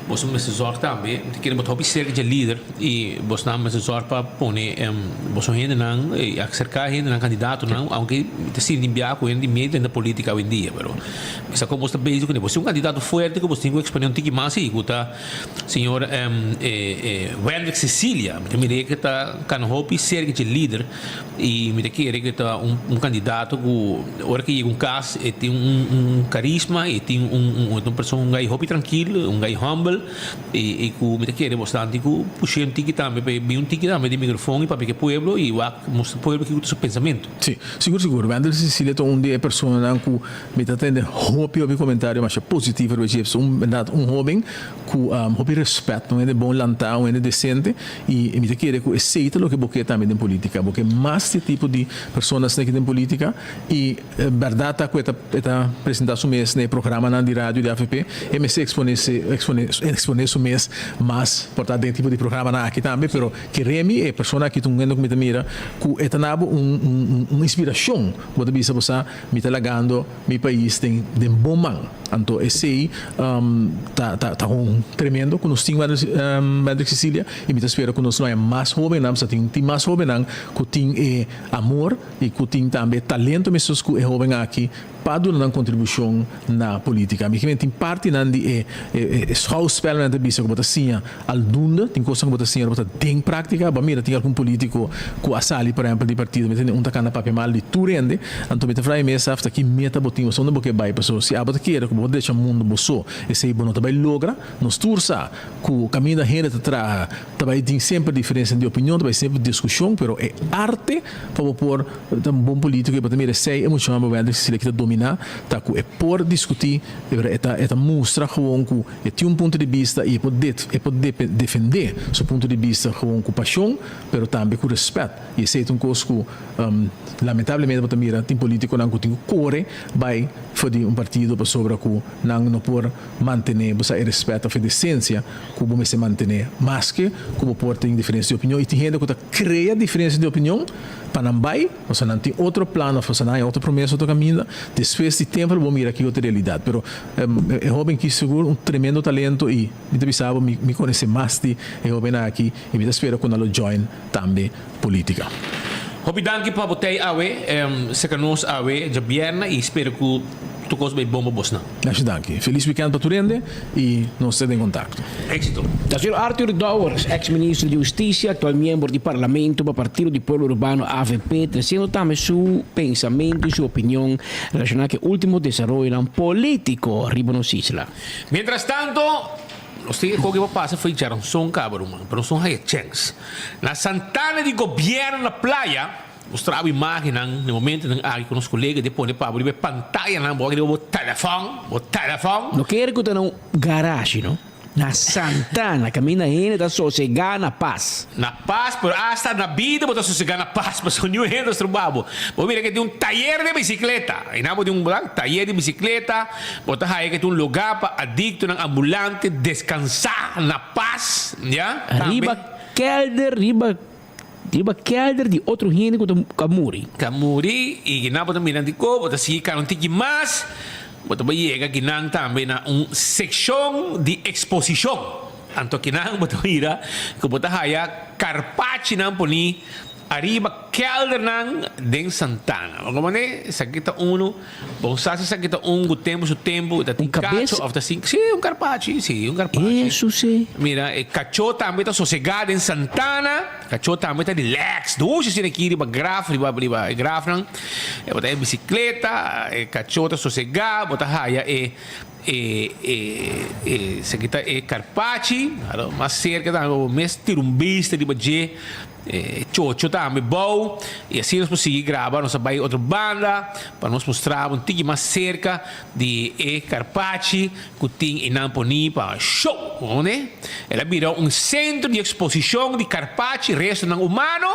Boso mester zòrg tambe. Mi ta kere bo ta hopi serka dje lider i bosnan mester zòrg pa pone boso hendenan i aserká hendenan, kandidatonan, aunke mi ta sinti bia ku hende di miedu den politika awendia, pero mi sa kon bos ta bezig kuné. Bos tin un kandidato fuerte ku bos tin ku eksponé un tiki mas i ku ta. Señor Wendrick Cecilia, mi ta mir'é ke ta kana hopi serka dje lider i mi ta kere ke ta un kandidato ku ora ke yega un kas e tin un karisma, e tin un persona un gai hopi trankil, un gai humble. disponibel y y cu mi ta kere bosnan tin cu push'é un tiki tambe pa e bin un tiki tambe di microfon y papia cu e pueblo y wak mustra pueblo kico ta su pensamento. Sí, sigur sigur. Wendel Cecilia ta un di e personanan cu mi ta tende hopi hopi comentario masha positivo riba dje. Un berdad un hoben cu hopi respet, un hende bon lanta, un hende decente y mi ta kere cu esey ta loke bo ke tambe den politica. Bo ke mas di e tipo di personasnan aki den politica y berdad ta cu e ta e ta presenta su mes na e programanan di radio di avp. E mester expone expone expone su mes mas por ta den e tipo di programanan aki tambe pero kere mi e persona aki ta un hende cu mi ta mira cu e ta na bo un un un inspiracion. Bo ta bisa bo sa Mi ta lagando mi pais den den bon man. Anto esey ta ta ta un tremendo cu nos tin Wendrick Cecilia y mi ta spera cu nos lo haya mas hobennan pasobra tin tin mas hobennan cu tin e amor y cu tin tambe e talento mescos cu e hoben aki pa duna nan contribucion na politica. Mi kimen tin partinan di e e schouwspelnan ta bisa cu bo ta siña Aldunda tin kosnan ku bo ta siña bo ta den práktika. Bo a mira tin algun polítiko ku a sali por ehèmpel di partido mi tende un ta kanda papia mal di tur hende. Anto mi ta frai mes af ta ki meta bo tin pasobra unda bo ke bai. Pasobra si abo ta kere ku bo por drecha mundu bo so esei bo no ta bai logra. Nos tur sa ku kaminda hende ta traha ta bai tin semper diferensia di opinion, ta bai semper diskushon pero e arte pa bo por ta un bon polítiko i bo ta mira esei e muchanan bo wèndri Cecilia ki ta dominá ta ku e por diskutí pero e ta e ta mustra gewoon ku E tin un punto di bista i e por e por defendé su punto di bista gewoon ku pashon, pero tambe ku rèspèt. I esei ta un kos ku lamentablemente bo ta mira tin polítikonan ku tin ku kore bai for di un partido pasobra ku nan no por mantené bo sa e rèspèt òf e desensia ku bo mester mantené maske ku bo por tin diferensia di opinion. I tin hende ku ta krea diferensia di opinion pa nan bai, pasobra nan tin otro plan òf pasobra nan haña otro promesa otro kaminda. Despues di tempu lo bo mira kiko ta realidat. Pero E hoben ki sigur un tremendo talento y mi ta bisa bo mi conoce mas di e hoben aki y mi ta spera cu nan lo join tambe politica. Hopi danki pa bo tey awe cerca nos awe djabièrnè y spera cu tur cos bay bon pa bosnan. Masha danki. Feliz weekend pa tur hende y nos ta den contacto. Éxito. Ta señor Arthur Dowers, ex ministro di Husticia, actual miembro di Parlamento pa Partido di Pueblo Urbano, avp, treciendo tambe su pensamento y su opinion Relashoná ku e último desaroyonan polítiko riba nos isla. Mientras tanto, nos tin e koki pa pasa fo'i djaranson kaba ruman, pero nos no haya chèns. Na Santana di Gobièrnu na Playa, nos traba imágennan na e momentonan aki ku nos kolega di pone pa bo riba e pantayanan, bo a riba bo telefòn, bo telefòn. No kere ku ta na un garashi, no. Na Santana, kaminda hende ta sosegá na pas. Na pas, pero asta na bida bo ta sosegá na pas, pasobra niun hende ta stroba bo. Bo mira ke tin un tayer di bisikleta. Einan bo tin un tayer di bisikleta, bo ta haya ke tin un lugá pa adiktonan ambulante deskansá na pas, ya, tambe. Riba kelder, riba, riba kelder di otro hende ku ta, ku a muri. Ku a muri, i kinan bo ta mira dikon, bo ta sigui kana un tiki mas. Bo ta bai yega kinan tambe na un sekshon di eksposishon. Anto kinan bo ta mira ku bo ta haya karpachinan poní ariba kèldernan den Santana. Bo komo esaki ta unu, bo sa si esaki ta un ku tempu su tempu ta tin kacho òf ta sin. Sí, un karpachi, sí, un karpachi. Esu sí. Mira, e kachó tambe ta sosegá den Santana. Kachó tambe ta relax, dushi asina aki riba graf, riba riba e grafnan. E bo ta e bisikleta, e kachó ta sosegá, bo ta haya e e e e esaki ta e karpachi, alo mas serka tambe bo mes tira un bista riba dje, e chocho tambe bou, i asina nos por sigui graba, nos a bai otro banda pa nos mustra bo un tiki mas serka di e karpachi ku tin einan poni pa show, comprende? El a bira un sentro di eksposishon di karpachi, restonan humano.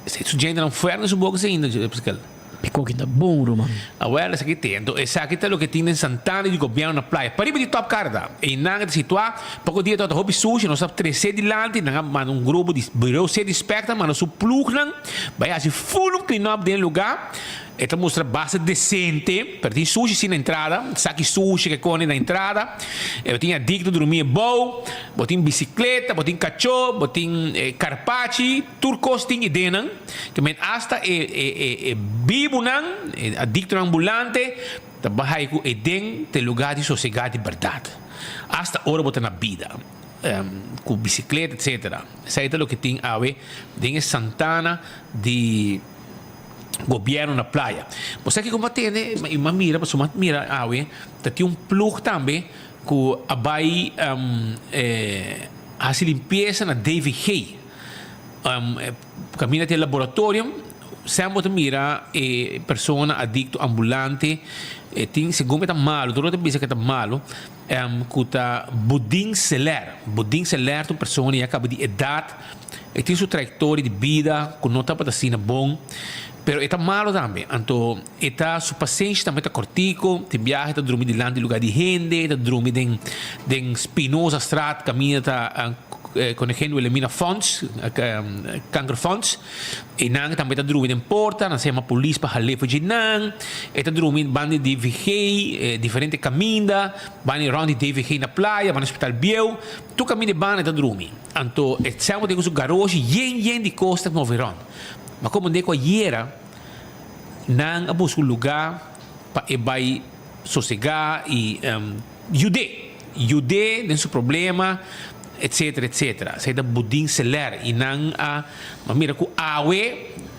Esei su djentenan fuerte su boka ainda Pascal. Pikoki ta bon ruman. Awel esaki te. Anto esaki ta loke tin den Santana di gobièrnu na playa. Pariba di Top Carta. Einan ta situá. Poko dia tabata hopi sushi. Nos a tresé dilanti. Nan a manda un grupo di Bureau City Inspector manda su plugnan bai hasi full un clean up den e lugá. E ta mustra basta desente, pero tin sushi si na entrada, saki sushi ke kone na entrada. E bo tin adikto drumi ebou, bo tin bisikleta, bo tin kachó, bo tin karpachi, tur kos tin idenan. Ke men asta e e e bibunan, e adiktonan ambulante ta bai ku eden ta e lugar di sosegá di bèrdat. Asta ora bo ta na bida, ku bisikleta etsetera. Esei ta loke tin awe den e Santana di. Gobierno na playa. Bo sa kiko m'a tende i m'a mira pasobra m'a mira awe ta tin un plug tambe. ku a bai hasi limpiesa na DVG. Kaminda tin e laboratorium, semper bo ta mira e persona adikto ambulante, e tin segun e ta malu, tur lo ta bisa ku e ta malu, ku ta Budin Seler. Budin Seler ta un persona ya kaba di edat, e tin su trayektoria di bida ku no tabata asina bon, pero e ta malu tambe. Anto e ta su pasenshi tambe ta kòrtiku, tin biaha e ta drumi dilanti di lugá di hende, e ta drumi den den Spinozastraat kaminda ta Koningin Wilhelmina Fonds, Kankerfonds, einan tambe ta drumi den porta, nan sa yama polis pa hal'é for dje nan. E ta drumi banda di DVG, diferente kaminda, banda rònt di DVG na playa, banda hospital bieu, tur kaminda e banda e ta drumi. Anto e semper tin ku su garoshi yen yen di kos ta move rònt. Ma komo de ku ayera nan a buska un lugá pa e bai sosegá i yud'é, yud'é den su problema etcetera etcetera. Esei ta Budin Seler i nan a mira ku awe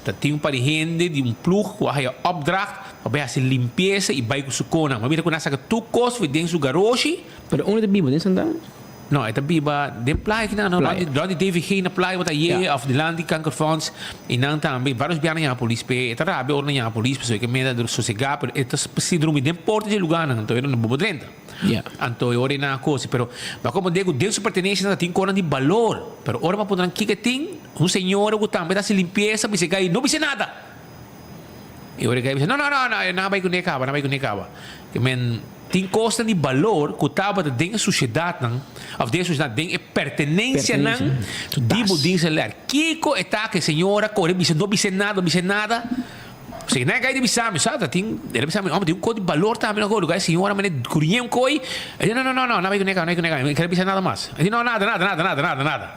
ta tin un par di hende di un ploeg ku a haya opdracht pa bai hasi limpiesa i bai ku su konan. Ma mira ku nan a saka tur kos for den su garoshi. Pero unda ta biba? Den Santana? No, e ta biba den playa kinan, no? Playa. Rond di DVG na playa bo ta ye Ja. of dilanti di Kankerfonds y nan tambe varios biaha nan yama polis p'e. E ta rabia ora nan yama polis pasobra e ke meda dor sosega pero e ta si drumi den porta dje lugarnan anto e no bo por drenta. Ja. Anto e ora e nan a kosi pero bo a komprende ku den su pertenencia nan ta tin konan di balor pero ora bo a puntra nan kiko e tin un señora ku tambe ta hasi limpiesa bisa e gai no bisa nada. E ora e gai bisa no no no no nan a bai kuné kaba nan a bai kuné kaba. Ke men. Tin kosnan di balor ku tabata den e susiedatnan, òf den e susiedat, den e pertenensianan di Budin Seler. Kiko e ta ku e señora kore bisa, no bis'é nada, no bis'é nada? Pasobra nan a kai di bisa mi, sa, ta tin, el a bisa mi, homber, tin un kos di balor tambe na lugá e señora mane kuriñ'é un koi. E di, no, no, no, no, no bai kuné kaba, no bai kuné kaba, mi no kere bisa nada mas. E di, no, nada, nada, nada, nada, nada, nada.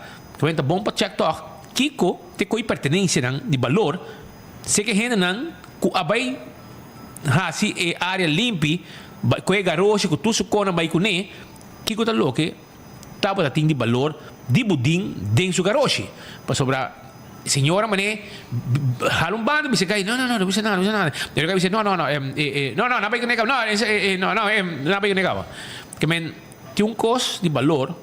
Ta bon pa chèk tòg kiko ta e koi pertenensianan di balor. Seke hendenan ku a bai hasi e área limpi, bai ku e garoshi ku tur su konan bai kuné, kiko ta loke tabata tin di balor di budin den su garoshi? Pasobra señora manera hala un banda bisa kai, no, no, no, no bisa nada, no bisa nada. E otro kai bisa, no, no, no, no, no, no bai kuné kaba, no, no, no, no bai kuné kaba. Ke men tin un kos di balor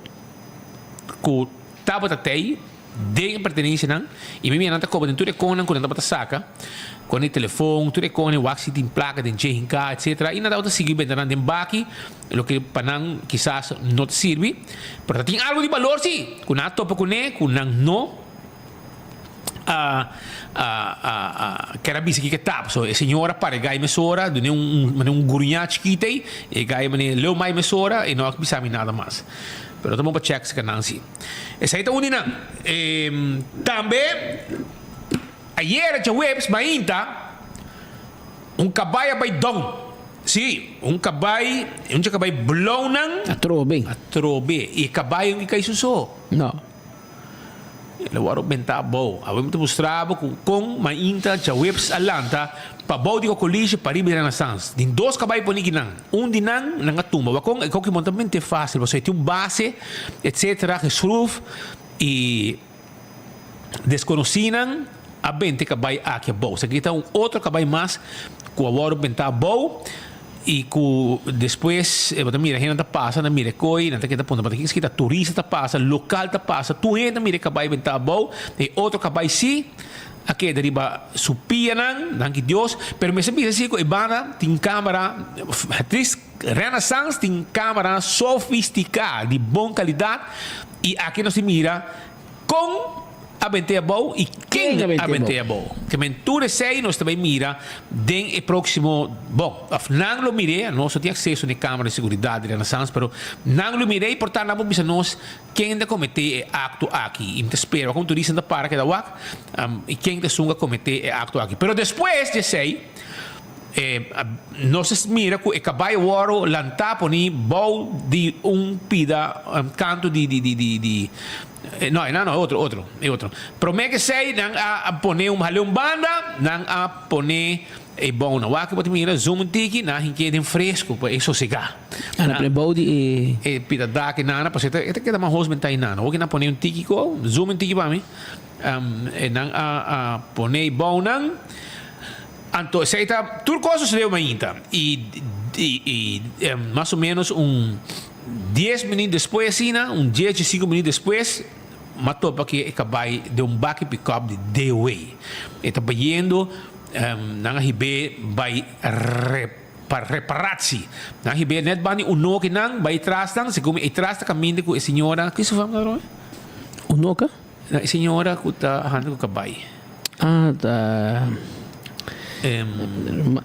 ku tabata tei. Den e pertenencianan, y mi mira nan ta coba den tur e connan cu nan tabata saca, con e telefon, tur e con e wak si tin placa den dje hinca, etcetera, y nan tabata sigui benta nan den baki, loke pa nan kisas no ta sirbi, pero ta tin algo di balor si, cu nan a topa cune, cu nan no a a a a kier a bisa kiko e ta. So e señor a para e gai mesora, dun'e un un un guruña chikito ey, e gai mane leu mai mesora, e no a bisa mi nada mas. Pero ta bon pa check si ka nan si. Esei ta un di nan. Tambe, ayera djaweps mainta, un kabai a bai down. Sí, un kabai, un dje kabai blou nan. Atrobe. Atrobe. I e kabai un ki kai su so. No. El a wòrdu bentá abou. Awe mi ta mustra bo ku kon mainta djaweps a lanta pa bou di Kokolishe pa riba di Renaissance. Tin dos kabai poni kinan. Un di nan, nan a tumba. Wak kon e koki mon ta mente fásil pasobra e tin un base etcetera geschroef i deskonosínan a benta e kabai aki abou. Esaki ta un otro kabai mas ku a wòrdu bentá abou i ku despues bo ta mira hendenan ta pasa nan mira e koi nan ta keda puntra pasobra kiska ta turista ta pasa, lokal ta pasa, tur hende ta mira e kabai bentá abou. E otro kabai sí a keda riba su pianan, danki Dios, pero mester bisa si ku e banda tin kamera, Tris Renaissance tin kamera sofistiká di bon kalidat i aki nos tin mira kon a bent'é abou i ken a bent'é abou. Ke men tur esei nos ta bai mira den e próksimo, bon, òf nan lo mir'é, nos no tin akseso na e kamera di seguridat di Renaissance, pero nan lo mir'é i por ta nan por bisa nos Ken ta kometé e akto aki? I mi ta spera wak un turista ta para keda wak i ken ta esun ku a kometé e akto aki. Pero despues di esei, nos a mira ku e kabai wòrdu lantá poni bou di un pida kantu di di di di di no e nan no e otro otro e otro. Promé ku esei nan a pone un hal'é un banda nan a pone E bou nan. Wak bo ta mira zoom un tiki, nan a hink'é den fresco pa e sosegá. Nan a pone bou di e. E pita dak e nana pasobra e ta keda mas hos bentá e nana. Hopi nan pone un tiki ko, zoom un tiki pa mi. E nan a a pone e bou nan. Anto esei ta tur kos a sucedé mainta. I. I mas o menos un dies minuut despues asina, un dies diesinco minuut despues, m'a topa ku e kabai den un baki pikòp di DOW. E ta bayendo, nan a hib'é bai pa reparatsi. Nan a hib'é nèt banda di unokinan, bai tras nan, segun mi e tras ta kaminda ku e señora, ki su fam ta Roy? Unoka? E señora ku ta handa ku kabai. Ah, ta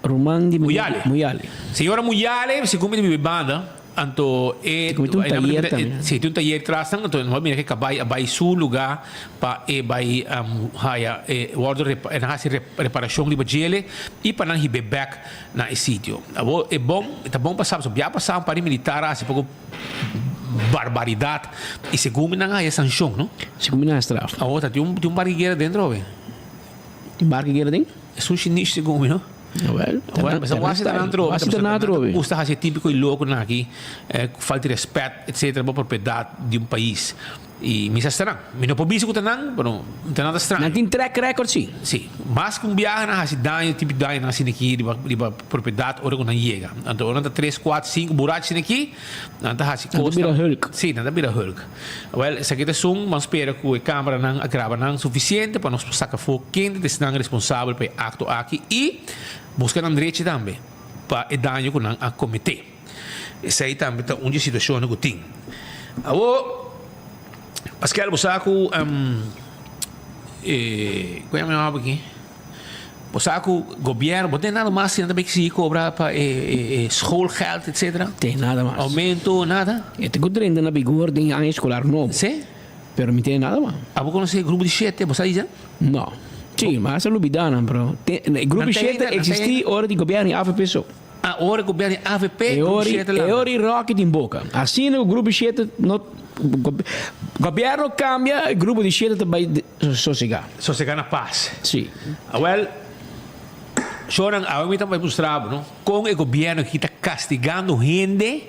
ruman di Muyale. Muyale. Señora Muyale, segun mi ta biba e banda, anto e. Tin un tayer tambe. Si, tin un tayer tras nan, anto nos a mira ku e kabai a bai su lugá pa e bai haya e wòrdu e nan hasi reparashon riba djele i pa nan hib'é bèk na e sitio. Awor e bon, e ta bon pa sa, pasobra bia pasá un par di militar a hasi poko. Barbaridad. Y segun mi nan haya sancion, no? Segun mi nan haya straf. Awor ta tin un tin un barguiguera dentro awe. Tin barguiguera den? Esun shinish segun mi, no? Awel, ta nan ta nan style. Wasi ta nan atrobe. Gusta haci e tipico y loconan aki, cu falta di respet, etcetera, bo propiedad di un pais. Y mi sa sta nan. Mi no por bisa cu ta nan, pero ta nan ta straño. Nan tin track record si. Si. Mas cu un biaha nan haci daño, tipo di daño nan haci aki riba, riba propiedad ora cu nan yega. Anto ora nan ta tres, cuatro, cinco burachi asina aki, nan ta haci Nan ta cos. bira hulk. Si, nan ta bira hulk. Wel, esaki ta esun, ban spera cu e cameranan a graba nan suficiente pa nos por saca afo ken ta esnan responsabel pa e acto aki y busca nan drechi tambe pa e daño cu nan a comete. Esei tambe ta un di e situacionnan cu tin. Awor, Pascal, bo sa cu, e, cu yama e homber aki? Bo sa cu gobierno, bo tin nada mas si nan ta bay sigui cobra pa e, e, e schoolgeld, etcetera? Tin nada mas. Aumento, nada? E ta cu drenta na vigor den aña escolar nobo. Si? Pero mi tin nada mas. Abo conoce e grupo di shete, bo sa di dja? No. Si, mas a lubida nan, pero e grupo di shete existi ora di gobierno di avp so. A ora ku bia di avp E grupo ori shete e lanta. ori Rocky tin boka. Asina ku grupo shete no gobierno kambia e grupo di shete ta bai sosega. Sosega na pas. Si. Awel shornan awe mi ta bai mustra bo no kon e gobierno aki ta kastigando hende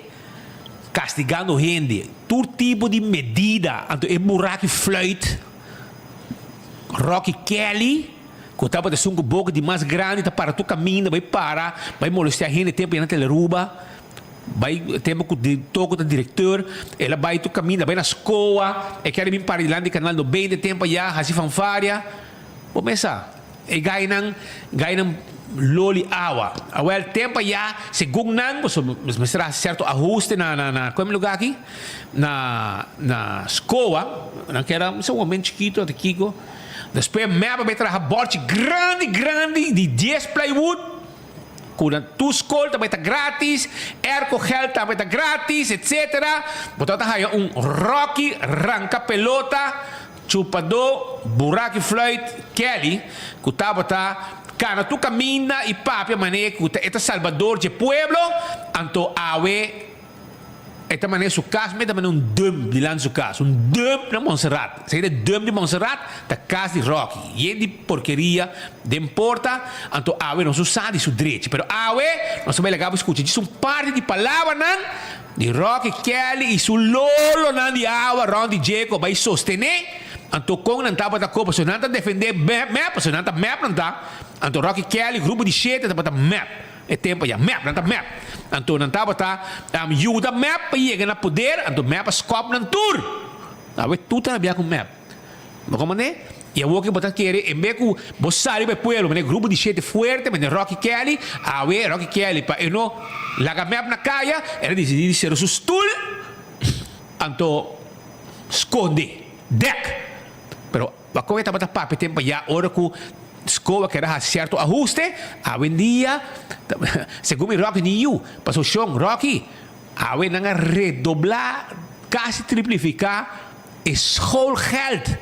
kastigando hende tur tipo di medida anto e buraki fluit Rocky Kelly. Ku tabata esun ku boka di mas grandi ta para tur kaminda bai para bai molestia hende tempu ya na Teleruba bai tempu ku Toko ta direkteur el a bai tur kaminda bai na skoa e kere bin para dilanti di kanal 90 tempu aya hasi fanfaria bo mesa e gainan gainan loli awa awel tempu aya segun nan pasobra mester a hasi sierto ahuste na na na kua mi luga aki na na skoa nan keda un momen chikito ata kiko. Despues mep a bay traha borchi grandi grandi di dies plywood ku na tur skol ta bay ta gratis, airco geld tambe ta gratis etc. Bo tabata haya un Rocky ranka pelota, chupadó, buraki fluit, Kelly ku tabata kana tur kaminda i papia manera ku ta e ta salbador dje pueblo, anto awe E ta manera su cas mi ta manera un dump dilanti su cas, un dump na Montserrat. Esaki ta e dump di Montserrat, ta cas di Rocky, yen di porkeria den porta, anto awe nos no sa di su drechi, pero awe nos ta bai laga bo scucha djis un parti di palabranan di Rocky Kelly y su lolonan di awa rond di dje cu a bai sostene, anto con nan tabata co pasobra nan ta defende mep, pasobra nan ta mep nan ta, anto Rocky Kelly grupo di shete tabata mep. E tempu ya mep, nan ta mep. Anto nan tabata yuda mep pa yega na poder, anto mep a skòp nan tur. Awe tur ta rabia ku mep. Bo komprendé? I awor ke bo ta kere, en bes ku bo sali pa e pueblo, manera grupo di shete fuerte, manera Rocky Kelly, awe Rocky Kelly pa e no laga mep na kaya, el a disidí di sera su stul, anto skonde, dèk. Pero. Pakon e tabata papia tempu ayá ora ku Skoa keda hasi sierto ahuste? Awendia, segun mi Rocky ni yu, pasobra shon Rocky, awe nan a redoblá, kasi triplifiká e schoolgeld.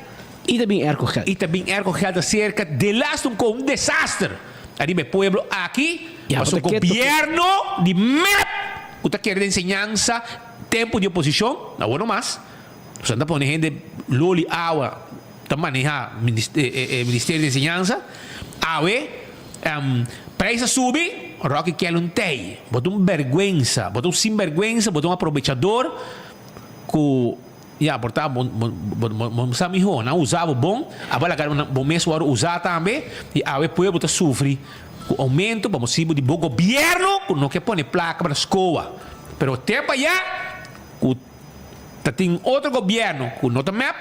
I ta bin airco geld. I ta bin airco geld aserka delaste un ko un desaster ariba e pueblo aki, pasobra gobierno di mep ku ta kere den enseñansa tempu di oposishon, awor no mas. Nos ta pone hende loli awa ta maneha e ministerio di enseñansa. Awe prijs a subi, Rocky Kelly un tei. Bo ta un berguensa, bo ta un sinberguensa, bo ta un aprobechador ku ya por ta bo bo sa miho. Nan usa bo bon, abo a laga bo mes wòrdu usa tambe i awe pueblo ta sufri. Ku oumento pa motibu di bo gobièrnu ku no ke pone plaka pa na skoa. Pero te pa ya ku ta tin otro gobièrnu ku no ta mep,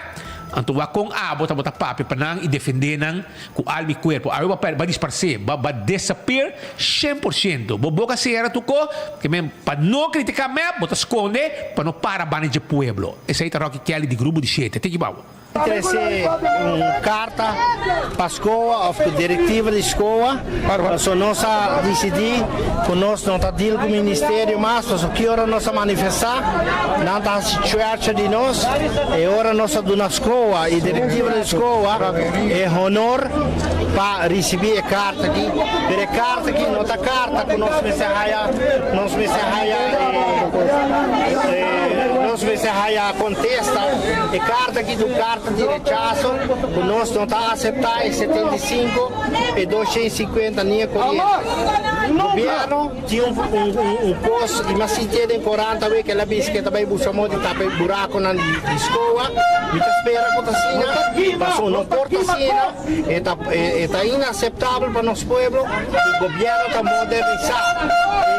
anto wak kon abo tabata papia pa nan i defendé nan ku alma i kuerpo. Awe bo a disparsé, bo a disappear 100%. Bo boka sera tur ko, ke men pa no kritiká mep bo ta skonde pa no para banda dje pueblo. Esei ta Rocky Kelly di Grupo di Shete. Tiki babo. Trese un karta pa skoa of ku direktiva di skoa, paso nos a disidí ku nos no ta deal ku ministerio mas, paso ki ora nos a manifestá nan ta hasi chuercha di nos, e ora nos a duna skoa i direktiva di skoa e honor pa risibí e karta aki, pero e karta aki no ta karta ku nos mester haya, nos mester haya e nos mester haya kontesta. E karta aki ta un karta di rechaso ku nos no ta aseptá e 75, e 250 ni e koriente. Gobièrnu tin un kos i mi a sintié den korant awe ku el a bisa ku e ta bai buska moda di tapa e burakonan di skoa. Mi ta spera ku ta asina, pasobra no por ta asina. E ta e ta inaseptabel pa nos pueblo ku gobièrnu ta modernisá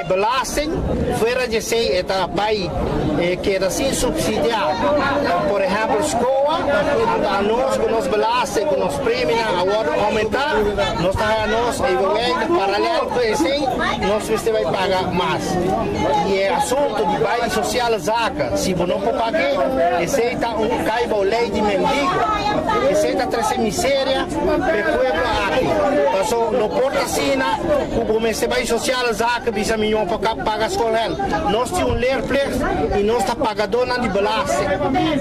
e belasting, fuera di esei e ta bai keda sin supsidiá por ehèmpel skoa, anto anos ku nos belasting ku nos preminan a wòrdu oumentá, nos ta haña nos evenweg paralèl ku esei nos mester bai paga mas. I e asuntu di bai sosiale zaken, si bo no por pag'é, esei ta un kai bou lei di mendigo. Esei ta trese miseria pa e pueblo aki. Paso no por ta asina ku bo mester bai sosiale zaken bisa miñó pa paga skolhèl. Nos tin un leerplicht i nos ta pagadónan di belasting.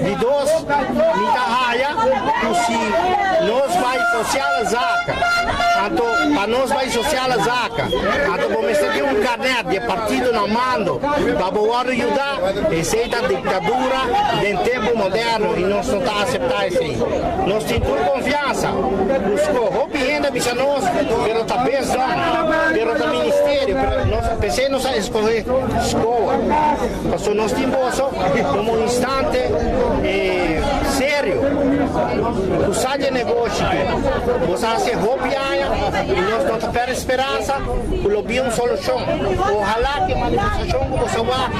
Di dos, mi ta haya ku si nos bai sosiale zaken, anto pa nos bai sosiale zaken, Anto bo mester tin un karnet di e partido na mando pa bo wòrdu yuda. Esei ta diktadura den tempu moderno i nos no ta aseptá esei. Nos tin tur konfiansa ku sko. Hopi hende a bisa nos, pero ta besdom, pero ta ministerio, pero nos p'esei nos a eskohé skoa. Pasobra nos tin boso komo un instante serio ku sa di e negoshi ki boso a hasi hopi aña i nos no ta pèrdè speransa ku lo bin un solushon. Ohalá ku e manifestashon ku boso a wak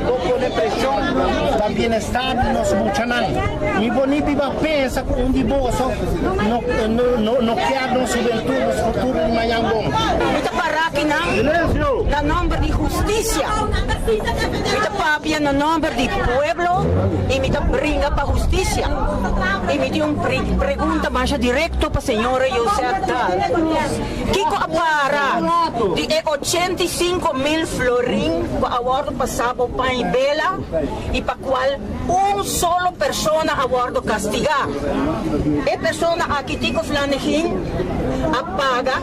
por pone preshon pa bienestar di nos muchanan. Mi por ni biba pensa ku un di boso no no kier nos hubentut, nos futuro di mañan bon. Mi ta para akinan na nòmber di hustisia. Mi ta papia na nòmber di pueblo i mi ta bringa pa hustisia. I mi tin un pregunta masha direkto pa señora Josette Daal. Kiko a para di e 85,000 florin ku a wòrdu pasá bo pan i bela i pa kual un solo persona a wòrdu kastigá? E persona aki Tico Flanegin a paga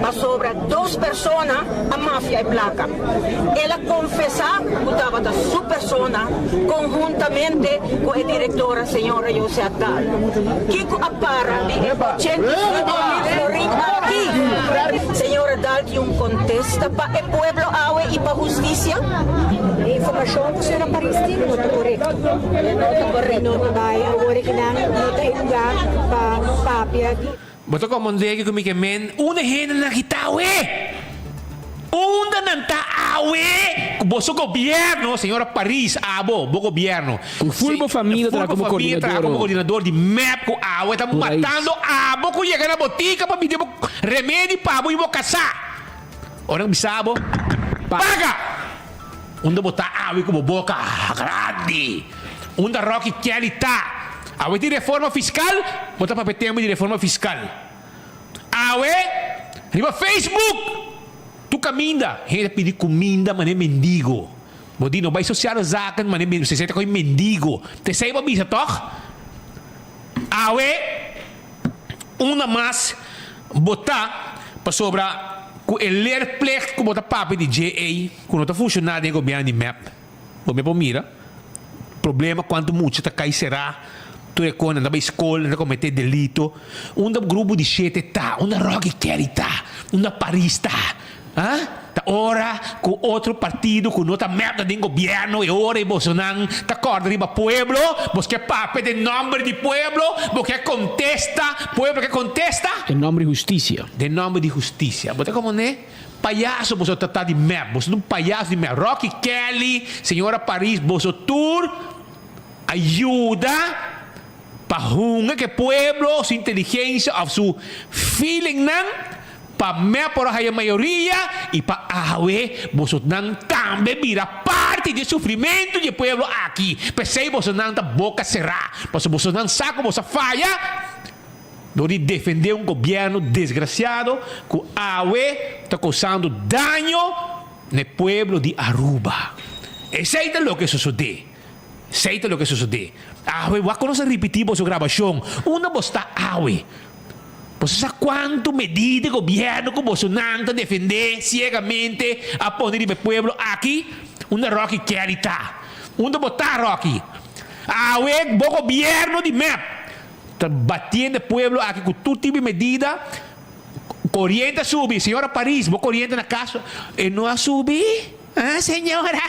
pasobra dos persona a mafia e plaka. El a konfesá ku tabata su persona konhuntamente ku e direktora señora Josette Daal. Kiko a para di e 85,000 florin aki? Señora Daal tin un kontesta pa e pueblo awe i pa hustisia? E informashon ku señora Paris tin no ta korekto. No ta korekto. No ta bai awor ekinan no ta e lugá pa papia di. Bo ta komprendé ku mi ke men unda hendenan aki ta awe? Unda nan ta awe ku boso gobièrnu, señora Paris, abo, bo gobièrnu, Ku ful bo famia ta traha ful bo komo famia traha komo koordinador koordinador di mep ku awe ta Ku rais. matando abo ku yega na botika pa bidi bo remedi pa bo i bo kasá. Ora nan bisa bo, Paga! Paga! Unda bo ta awe ku bo boka grandi? Unda Rocky Kelly ta? Awe tin reforma fiskal? Bo ta papia tempu di reforma fiskal. Awe riba Facebook tur kaminda hende ta pidi kuminda manera mendigo. Bo di no bai sociale zaken manera mendigo, esei ta koe mendigo. Ta esei bo a bisa tòg? Awe unda mas bo ta pasobra ku e leerplicht ku bo ta papia di dje ei ku no ta funshoná den e gobièrnu di mep. Bo me por mira problema kuantu mucha ta kai será tur e kos, nan ta bai skol, nan ta kometé delito. Unda grupo di shete ta? Unda Rocky Kelly ta? Unda Paris ta? Ha? Ta ora ku otro partido ku no ta mep ta den gobierno e ora ei bosonan ta kòrda riba pueblo, bos ke papia den nòmber di pueblo, bo ke kontesta, pueblo ke kontesta. Den nòmber di hustisia. Den nòmber di hustisia. Bo ta komprendé? Payaso boso ta ta di mep, boso ta un payaso di mep. Rocky Kelly, señora Paris, boso tur a yuda pa hunga ku e pueblo su inteligensia òf su feelingnan. Pa mep por a haya mayoria i pa awe bosonan tambe bira parti di e sufrimentu di e pueblo aki. P'esei bosonan ta boka será, pasobra bosonan sa ku boso a faya dor di defendé un gobièrnu desgrasiado ku awe ta kousando daño na e pueblo di Aruba. Esei ta loke sosodé. Esei ta loke sosodé. Awe wak ku nos a ripití boso grabashon. Unda bo sta awe? Boso sa kuantu medida e gobièrnu ku bosonan ta defendé siegamente a pone riba e pueblo aki? Unda Rocky Kelly ta? Unda bo ta, Rocky? Awe bo gobièrnu di mep ta batiendo e pueblo aki ku tur tipo di medida. Koriente a subi. Señora Paris, bo koriente na kas e no a subi? Ah, señora?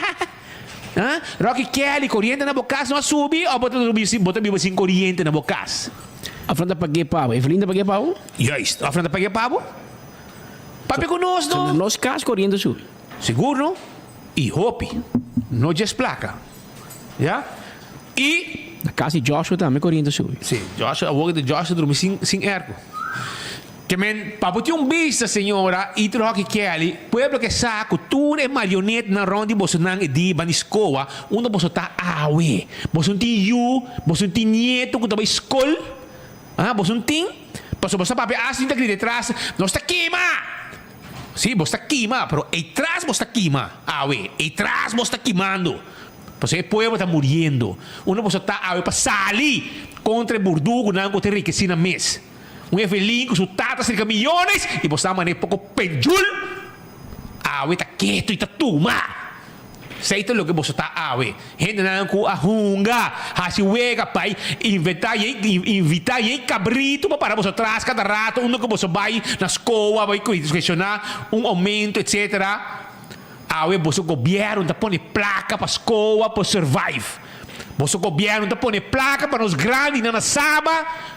Ah, Rocky Kelly, koriente na bo kas no a subi òf bo ta subi bo ta biba sin koriente na bo kas? Afran ta pag'é pa bo. Evelyn ta pag'é pa bo? Juist. Afran ta pag'é pa bo? Papia ku nos no. Na nos kas koriente subi. Sigur no. I hopi. No djes plaka. Ya. I. Na kas di Joshua tambe koriente subi. Si. Joshua, awor di Joshua drumi sin, sin erko. Ke men, pa bo tin un bista, señora Itro Hockey Kelly, pueblo ke sa ku tur e marionetnan rond di bosonan e di ban di skoa, unda boso ta awe? Boso no tin yu, boso no tin nieto ku ta bai skol? Ha, boso no tin? Pasobra boso ta papia asi ta grita etras, Nos ta kima! Si, boso ta kima, pero etras boso ta kima awe, etras boso ta kimando. Pasobra e pueblo ta muriendo. Unda boso ta awe pa sali kontra e burdugunan ku ta enrikesí nan mes? Un Evelyn ku su tata serka miyones i bo sa manera poko penjul awe ta ketu i ta tuma. Esei ta loke boso ta awe. Hendenan ku a hunga, hasi wega bai inventá yei invitá yei kabritu pa para boso tras kada rato unda ku boso bai na skoa bai kuestioná un oumento etsetera. Awe boso gobièrnu ta pone plaka pa skoa por survive. Boso gobièrnu ta pone plaka pa nos grandinan na Saba.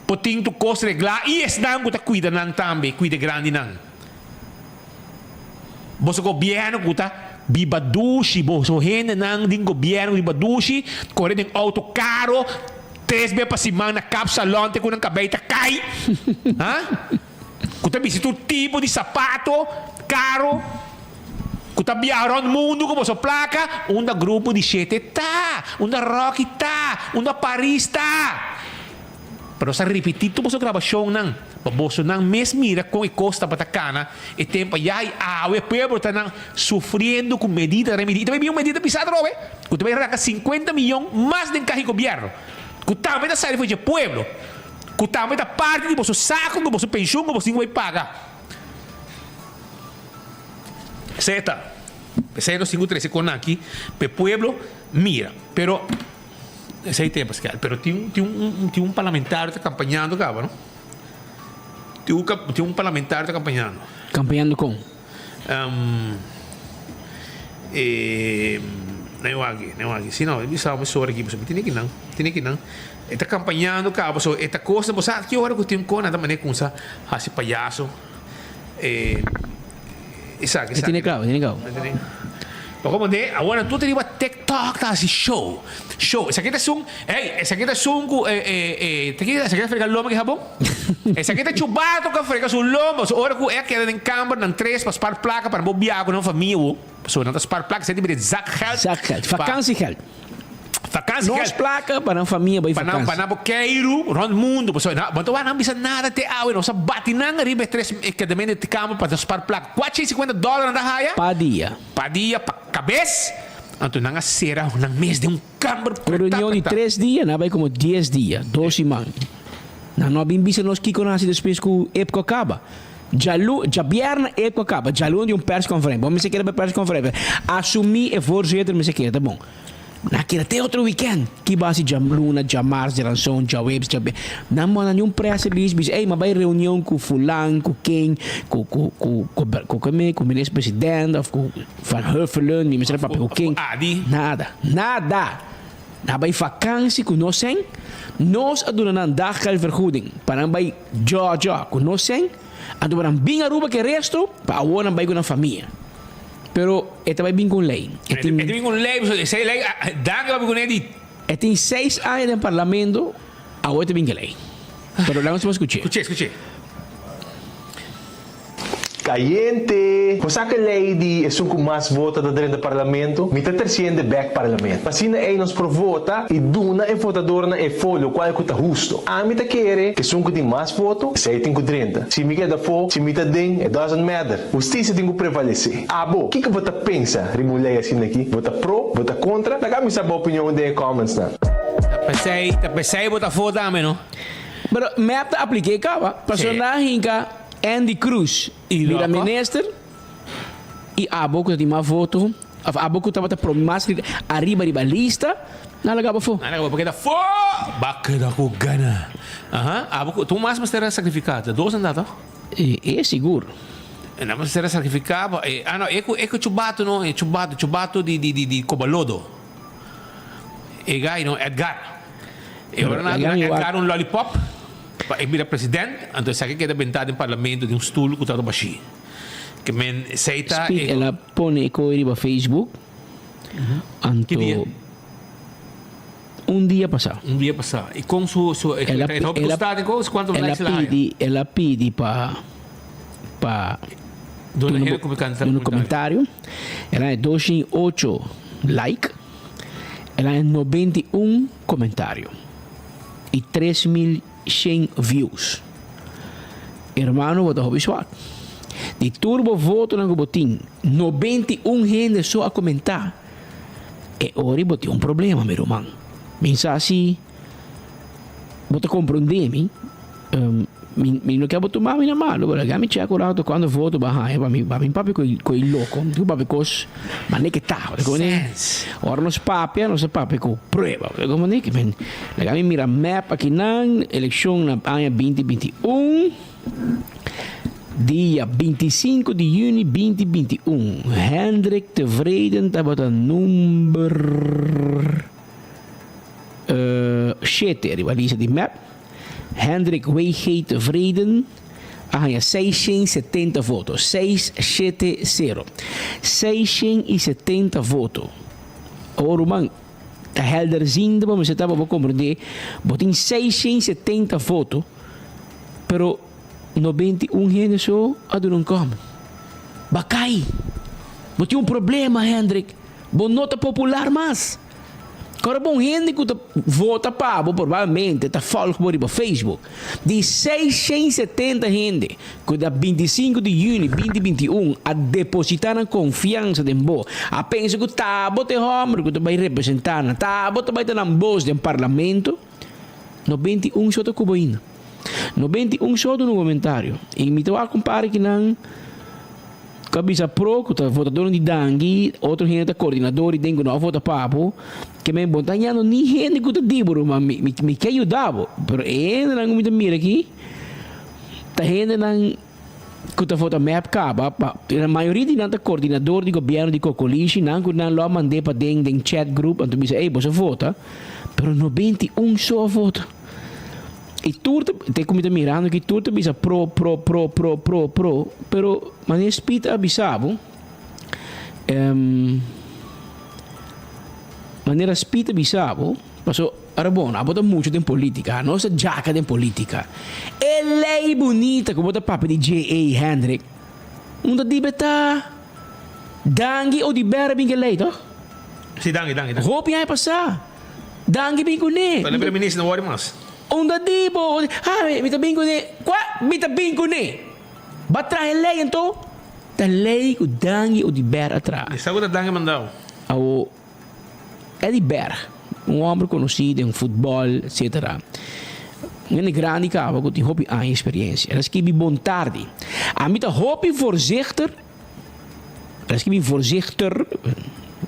Por tin tur kos reglá i esnan ku ta kuida nan tambe, kuida e grandinan. Boso gobièrnu ku ta biba dushi, boso hendenan den gobièrnu ku biba dushi, kore den outo karo tres bes pa siman na kapsalòn te ku nan kabei ta kai, ha? Ku ta bisti tur tipo di sapato karo, ku ta biaha rònt mundu ku boso plaka, unda grupo di shete ta? Unda Rocky ta? Unda Paris ta? Pero nos a ripití tur boso grabashonnan pa bosonan mes mira kon e kos tabata kana e tempu ayá i awe pueblo ta nan sufriendo ku medida tras medida. I ta bai bin un medida pisá atrobe ku ta bai ranka sinkuenta miyon mas den kaha di gobièrnu ku tambe ta sali for dje pueblo ku tambe ta parti di boso saku ku boso penshun ku boso tin ku bai paga. Esei ta. Esei nos tin ku trese kon aki pa e pueblo mira. Pero. Esei tempo Pascal, pero tin tin un tin un parlamentario ta campañando caba no? Tin un tin un parlamentario ta campañando. Campañando con? Um, eh, na yo aki, na yo aki. Si no, mi sa mi sori aki, pasobra mi tene kinan, tene kinan. E ta campañando caba, pasobra e ta cosa, bo sa ki ora cu tin un cona ta manera cuminsa haci payaso. Eh, esaki, E tene caba, e tene caba. Pa como de, awor nan tur ta riba TikTok ta haci show. Show. Esaki ta esun, ey, esaki ta esun cu e, e, e, ta ki, esaki ta frega lomba ki habon? Esaki ta Chubato cu a frega su lomba. So ora cu e a keda den kamber nan tres pa spar placa pa nan por biaha cu nan famia wo. Pasobra nan ta spar placa, esaki ta bira zakgeld. Zakgeld, Pa vakantiegeld. Vakantie Nos geld. placa pa nan famia bai Pa nan, pa vakantie. nan por keiru rond mundo. Pasobra nan, bo ta wak nan bisa nada te awe. Nos a bati nan riba e tres e kedamento di kamber pa nos spar placa. Kuatsha i sikuenta dòler nan ta haya. Pa dia. Pa dia, pa kabes. Anto nan a sera nan mes den un kamber Un pretá, reunion di pretá. tres dia, nan a bai como dies dia, dos siman. Nan no a bin bisa nos kiko nan hasi despues ku EPCO a kaba. Djalu, djabièrnè EPCO a kaba. Djaluna di un persconferentie. Bo mester keda pa e persconferentie. Asumí e voorzitter mester keda, ta bon. Nan a keda te otro weekend. Ki basi djaluna, djamars, djaranson, djaweps, djabe. Nan manda ni un press release bisa ey m'a bai reunion ku fulan, ku ken, ku ku ku ku ku keme ku minister president of ku Van Huffelen, mi mester a papia ku ken. Nada. Nada! Nan a bai vakansi ku nos sèn. Nos a duna nan daggeldvergoeding pa nan bai djòdjò ku nos sèn. Anto pa nan bin Aruba ku e resto pa awor nan bai ku nan famia. Pero e ta bai bin ku un lei. E tin. E ta bin ku un lei, pasobra esei lei danki pa bin kuné di. E tin seis aña den parlamento, awor e ta bin ku e lei. Pero laga nos por skuch'é. Skuch'é, skuch'é. Cayente! Bo sa cu e ley di esun cu mas vota ta drenta parlamento? Mi ta treciende bek parlamento. Pa asina ey nos por vota y duna e votadornan e fo locual cu ta husto. Ami ta kere cu esun cu tin mas voto, esey tin cu drenta. Si mi keda afo, si mi ta den, it doesn't matter. Husticia tin cu prevalece. Abo, kico bo ta pensa riba un ley asina aki? Bo ta pro? Bo ta contra? Laga mi sa bo opinion den e comments nan. Ta pesey, ta pesey bo ta afo tambe no? Pero mep ta aplica e caba. Pasobra nan a hinca. Andy Cruz bira minister y abo cu ta tin mas voto of abo cu tabata prome mas ariba riba lista nan laga abo afo. Nan laga abo keda afo! Ba keda cu gana. Aha, abo cu tur mas mester a sacrifica, ta dos nan ta toch? E sigur. Nan mester a sacrifica pa e, ah no, e cu e cu chubato no, e chubato, chubato di di di Cobalodo. E guy no, Edgar. E ora nan a duna Edgar un lollipop pa e bira president, anto esaki keda bentá den parlamento den un stul ku tabata bashí. Ke men esei ta Speed el a pone e koe riba Facebook, Ki dia? anto un dia pasá. Un dia pasá. I kon su su e El a e hopi el a kostá den kos? Kuantu el a likes el a haña? pidi el a pidi pa pa Duna duna hende bo komentario. duna komentario. El a haña doshin ocho like. El a haña 91 komentario i 3100 views. Hermano bo ta hopi swak. Di tur bo votonan ku bo tin, 91 hende so a komentá. E ora bo tin un problema, mi ruman. Mi sa si bo ta komprondé mi. Mi mi no ke bo tuma mi na malu, pero laga mi chek un rato cuando voto ba haña pa mi pa mi papia cu e loco, mi tin cu papia cos manera ke ta, bo ta comprende? Ora nos papia, nos ta papia cu prueba, bo ta comprende? Ke men laga mi mira map akinan, eleccion na aña binti binti un, dia 25 di juni 2021, Hendrik Tevreden tabata number shete riba lista di map. Hendrik WG Tevreden a haña 670 voto, seis shete sero. 670 voto. Awor ruman, ta helderziende bo mester ta pa bo komprendé, bo tin 670 voto, pero 91 hende so a duna un kòm. Bakai! Bo tin un problema, Hendrik. Bo no ta popular mas. Ora bo un hende ku ta vota pa bo probablemente ta volg bo riba Facebook. Di 670 hende ku da 25 di juni 2021 a deposita nan konfiansa den bo, a pensa ku ta bo ta e hòmber ku ta bai representá nan, ta bo ta bai ta nan bos den parlamento, 91 so ta ku bo ainda. 91 so duna un komentario. I mi ta wak un par di nan. Ku a bisa pro ku ta votadornan di dangui, otro hende ta koordinador i den ku no a vota pa bo, ke men bo no ta hañando ni hende ku ta di bo ruman, mi mi mi ke yuda bo, pero e hendenan ku mi ta mira aki ta hendenan ku ta vota mep kaba pa mayoria di nan ta koordinador di gobièrnu di Kokolishi, nan ku nan lo a mand'é paden den chat group anto bisa ey boso vota, pero 91 so a vota. I tur ta, te ku mi ta mirando aki, tur ta bisa pro, pro, pro, pro, pro, pro, pero manera Speed a bisa bo, manera Speed a bisa bo, paso ora bon, abo ta mucho den politica, nos ta djaka den politica. E ley bunita ku bo ta papia di JA. Hendrik, un ta dibe ta Dangui Oduber a bin ku e ley, toch? Si, Dangui, Dangui, Dangui. Hopi aña pasá. Danki bin kuné. Tole primer minister no worry mas. Unda di bo? Ha, mi ta bin kuné. Kua mi ta bin kuné? Ba traha e lei anto? Ta lei ku Dangi Oduber a traha. Di sa ku ta Dangi mandao. Awo, Eddie Berg, un homber konosí den futbòl, etcetera. Un hende grandi kaba ku tin hopi aña eksperensia. El a skibi bon tardi. Ami ta hopi voorzichter. El a skibi voorzichter.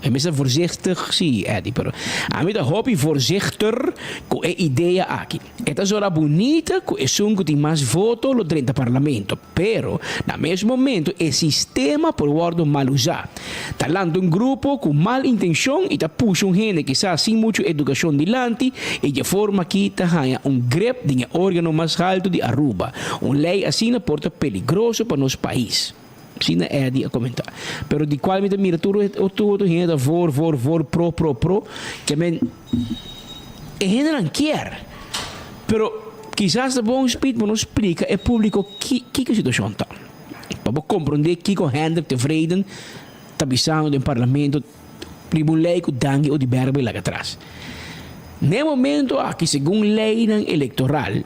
E mester voorzichtig, sí, Eddie, pero ami ta hopi voorzichter ku e idea aki. E ta zona bunita ku esun ku tin mas voto lo drenta parlamento, pero na mes momento e sistema por wòrdu mal usá. Ta lanta un grupo ku mal intenshon i ta pusha un hende kisas sin muchu edukashon dilanti i dje forma aki ta haña un grep den e órgano mas haltu di Aruba. Un lei asina por ta peligroso pa nos pais. Asina Eddie a komentá. Pero di kual mi ta mira tur otro hende ta voor, voor, voor, pro, pro, pro, ke men e hendenan kier. Pero kisas ta bon Speed bo no splika e públiko kiko e situashon ta. Pa bo komprondé kiko Hendrik Tevreden ta bisando den parlamento riba un lei ku Dangui Oduber bai laga atras. Na e momento aki segun leinan elektoral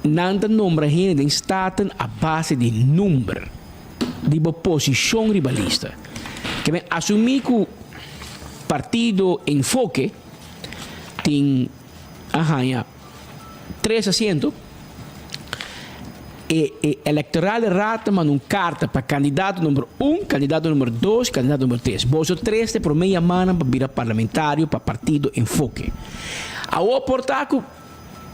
nan ta nombra hende den Staten a base di number di bo posishon riba lista. Ke men asumí ku partido Enfoke tin a haña tres asiento, e e electorale raad ta manda un carta pa candidato number un, candidato number dos, candidato number tres. Boso tres ta e prome yamanan pa bira parlamentario pa partido Enfoke. Awor por ta cu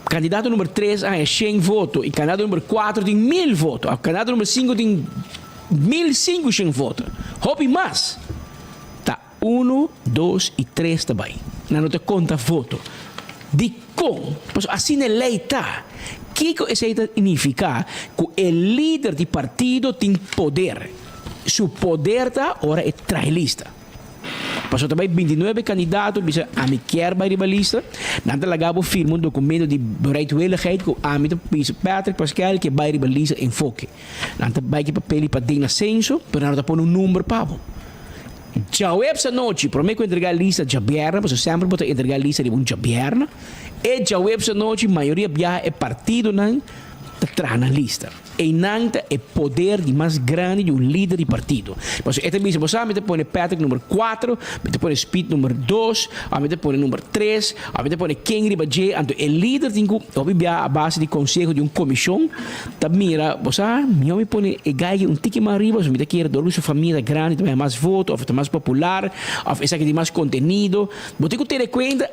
candidato number tres a haña shen voto y candidato number cuatro tin mil voto, of candidato number cinco tin 1500 voto. Hopi mas. Ta Unu, dos i tres ta bai. Nan no ta konta voto. Dikon? Pasobra asina e lei ta. Kiko esei ta nifiká? Ku e lider di partido tin poder. Su poder ta ora e traha e lista. Pasobra ta bai bintinuebe kandidato bisa ami kier bai riba lista. Nan ta laga bo firma un dokumento di bereidwilligheid ku ami ta bisa Patrick Paskel ke bai riba lista enfoke. Nan ta bai ki papel i paden na senso, pero nan no ta pone un number pa bo. Djaweps anochi, promé ku entregá lista djabièrnè, pasobra semper bo ta entregá lista riba un djabièrnè, e djaweps anochi mayoria biaha e partidonan ta traha nan lista. Einan ta e poder di mas grandi di un lider di partido. Pasobra e ta bisa, bo sa mi ta pone Patrick number kuater, mi ta pone Speed number dos, òf mi ta pone number tres, òf mi ta pone ken riba dje. Anto e lider tin ku hopi biaha a base di konseho di un komishon Ta mira, bo sa, mihó mi pone e gai aki un tiki mas riba, pasobra mi ta kere dor ku su famia ta grandi ta haña mas voto òf e ta mas popular òf esaki tin mas kontenido. Bo tin ku tene kuenta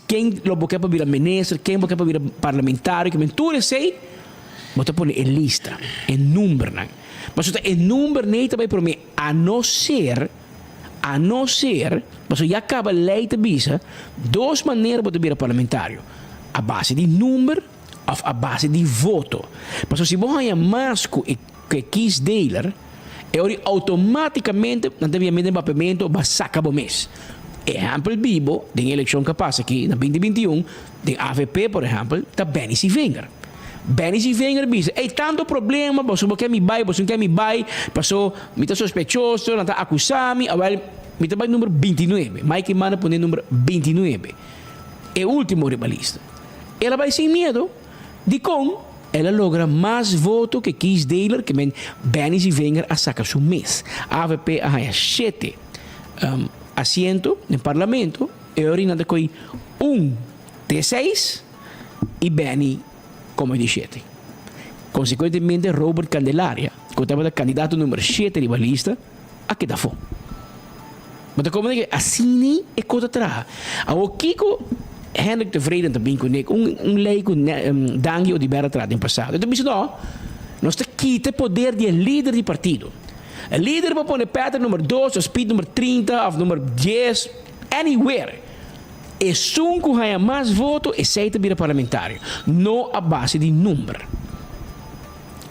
ken lo bo ke pa bira minister, ken bo ke pa bira parlamentario, kimen tur esei bo ta pone e lista, e numbernan. Pasobra ta e number nei ta bai promé, a no ser, a no ser, pasobra ya kaba lei ta bisa dos manera bo ta bira parlamentario, a base di number, of a base di voto. Pasobra si bo haña mas ku e ku e kiesdeler, e ora outomátikamente nan ta bia mete den papiamentu bo a saka bo mes. Ehèmpel bibo den e elekshon ku a pasa aki na binti 21, den avp por ehèmpel, ta Benny Sevinger. Benny Sevinger bisa, ey tantu problema, boso bo ke mi bai, boso no ke mi bai, paso mi ta sospechoso, nan ta akusá mi, awèl mi ta bai number 29. Mike Eman a pone number 29, e último riba lista. El a bai sin miedo. Dikon? El a logra mas voto ke kiesdeler ke men Benny Zievinger a saka su mes. Avp a haña shete asiento den parlamento, e ora nan ta koy un te seis i Benny komo di shete. Konsekuentemente Robert Candelaria, ku tabata kandidato number shete riba lista, a keda afó. Bo ta komprende ke asini e kos ta traha. Awor kiko Hendrik Tevreden ta bin kuné? Un un lei ku Dangui Oduber a traha den pasado. E ta bisa no, nos ta kita e poder di e lider di partido. E lider por pone Patrick number dos of Speed number 30 of number dies, anywhere. Esun ku haña mas voto esei ta bira parlamentario, no a base di number.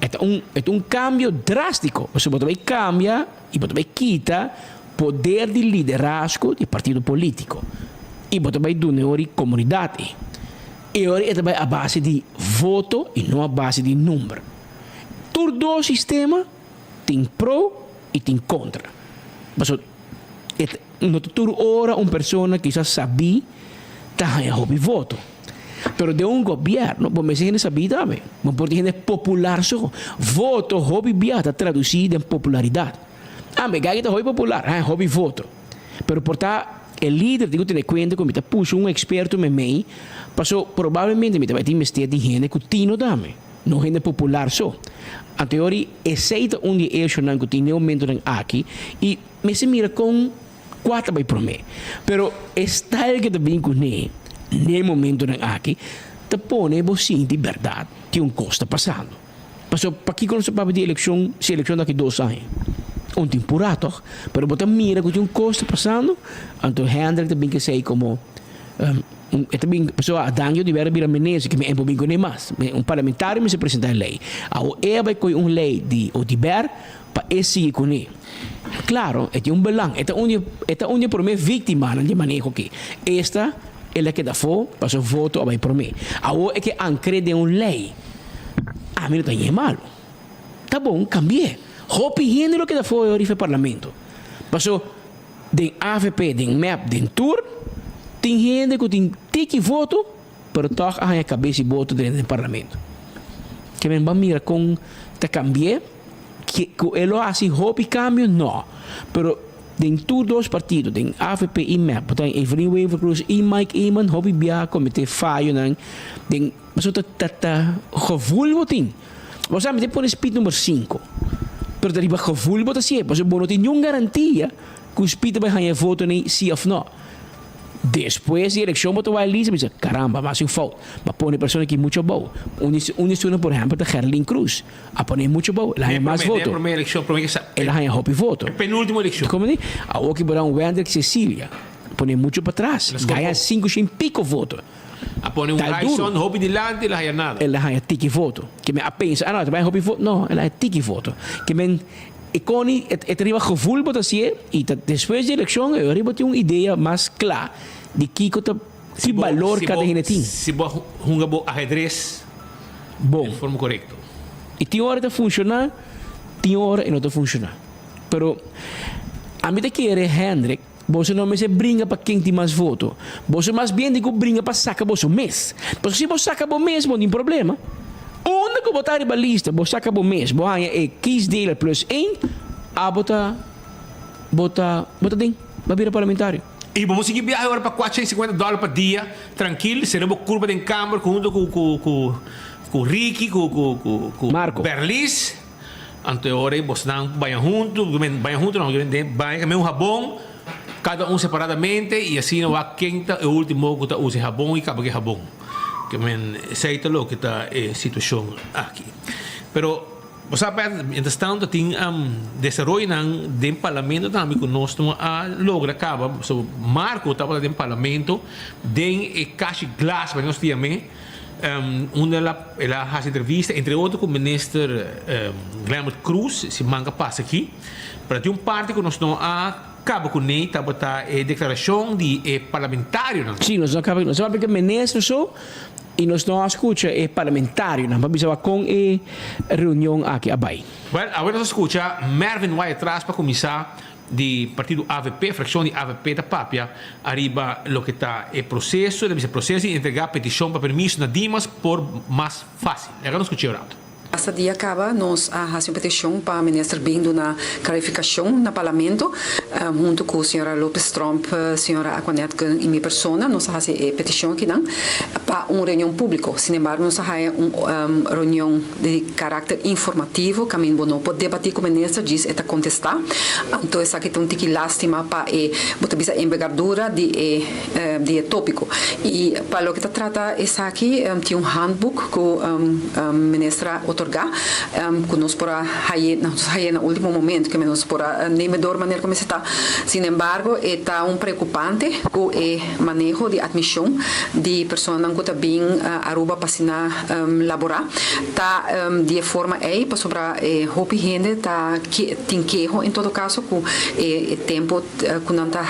E ta un e ta un kambio drástiko, pasobra bo ta bai kambia i bo ta bai kita poder di liderazgo di partido polítiko i bo ta bai duna e ora di komunidat ei. E ora e ta bai a base di voto i no a base di number. Tur dos sistema tin pro i tin kontra. Pasobra e ta no ta tur ora un persona kisas sabí ta haña hopi voto. Pero den un gobierno bo mester hende sabí tambe. Bo por tin hende popular so. Voto hopi bia ta traducí den popularidad. Ah, mi gaki ta hopi popular, haña hopi voto. Pero por ta e lider tin ku tene kuenta ku mi ta pusha un eksperto meimei, paso probablemente mi ta bai tin mester di hende ku tino tambe, no hende popular so. Anto e ora esei ta un di e eshonan ku tin den e momentonan aki i mester mira kon. Kua ta bai promé. Pero e style ku ta bin kuné n'e momentonan aki ta pone bo sinti bèrdat tin un kos ta pasando. Pasobra pakiko nos ta papia di elekshon si elekshon ta aki dos aña? Un tin purá tòg? Pero bo ta mira ku tin un kos ta pasando, anto Hendrik ta bin kesei komo e ta bin pasobra Adan yo dibera bira minister ke mi por bin kuné mas. Un parlamentario mester presentá e lei. Awor e a bai kohe un lei di Oduber pa e sigui kuné. Klaro, e tin un belang. E ta un di e ta un di e promé víktimanan di e maneho akí. Esta, el a keda afó pasobra voto a bai promé. Awor e ke ankr'é den un lei. Ami no ta ñe malu. Ta bon, kambi'é. Hopi hende lo keda afó e ora riba e parlamento. Pasobra den avp, den mep, den tur, tin hende ku tin tiki voto, pero tòg a haña kabes i boto drenta den parlamento. Ke men ban mira kon ta kambi'é. Ke ku e lo hasi hopi kambio? No. Pero den tur dos partido, den avp i mep, bo ta Evelyn Wever-Croes i Mike Eman hopi bia komete fayonan den pasobra ta ta ta gevoel bo tin. Bo sa mi ta pone speed number sinku, pero ta riba gevoel bo ta hasié pasobra bo no tin niun garantia ku speed ta bai haña e votonan si òf no. Despues di elekshon bo ta wak lista bo bisa, karamba, mi a hasi un fout, mi a pone persona aki muchu abou. Un di un di esunnan por ehèmpel ta Gerlin Cruz. A pone mucho bou, el a haña mas voto. El a haña hopi voto. Como di? Awor ki bo da un Wendrick Cecilia, pone mucho patras, el a haña sinku shen pico voto. Ta duro. El a haña tiki voto. Ke men a pensa, ah no, e ta bai hopi voto. No, el a haña tiki voto. Ke men e koni, e ta riba gevoel bo ta hasié i ta despues di elekshon e ora bo tin un idea mas kla di kiko ta. Ki balor kada hende tin? Si bo hunga bo ahedres Bon. den forma korekto. I tin ora e ta funshoná, tin ora e no ta funshoná. Pero ami ta kere, Hendrik, boso no mester bringa pa ken tin mas voto. Boso mas bien tin ku bringa pa saka boso mes. Pasobra si bo saka bo mes, bo no tin problema. Unda ku bo ta riba lista, bo saka bo mes, bo haña e kiesdeler plus één, abo ta, bo ta, bo ta den, bo a bira parlamentario. I bo por sigui biaha ora pa 450 dòler pa dia, trankil, sera bo kurpa den kamber ku huntu ku ku ku ku Ricky, ku ku ku ku Marco. Berlis. Anto e ora ei bosnan baña huntu, baña huntu no, baña ku e mesun habon, kada un separadamente i asina wak ken ta e ultimo ku ta usa e habon i kaba ku e habon. Ke men esei ta loke ta e situashon aki. Pero. Bo sa Bert, mientras tanto tin desaroyonan den parlamento tambe ku nos no a logra kaba. So Marco tabata den parlamento den e kashi glas manera nos ta yam'é, unda el a el a hasi entrevista entre otro ku minister Glenbert Croes siman ku a pasa aki. Pero tin un parti ku nos no a kaba kuné tabata e deklarashon di e parlamentarionan. Sí, nos no a kaba, nos a papia ku e minister so. I nos no a skucha e parlamentarionan pa bisa wak kon e reunion aki a bai. Wèl, awe nos a skucha Mervin Wyatt-Ras pa kuminsá di partido avp, frakshon di avp ta papia ariba loke ta e proseso, el a bisa proseso di entregá petishon pa permiso na Dimas por mas fásil. Laga nos skuch'é un rato. Hasta dia caba nos a haci un peticion pa minister bin duna clarificacion na Parlamento. Hunto cu señora Lopez Tromp, señora Aquanette Gunn y mi persona nos a haci e peticion akinan pa un reunion publico. Sin embargo nos a haya un reunion di caracter informativo caminda bo no por debati cu minister djis e ta contesta. Anto esaki ta un tiki lastima pa e bo ta bisa envergadura di e di e tópiko. I pa loke ta trata esaki tin un handboek ku minister a otorgá ku nos por a haye, nos a haye na último momento ke nos por a neme dor manera ku mester ta. Sin embargo e ta un preokupante ku e maneho di atmishon di personanan ku ta bin Aruba pa asina laborá ta di e forma ei pasobra e hopi hende ta tin keho en todo kaso ku e tempu ku nan ta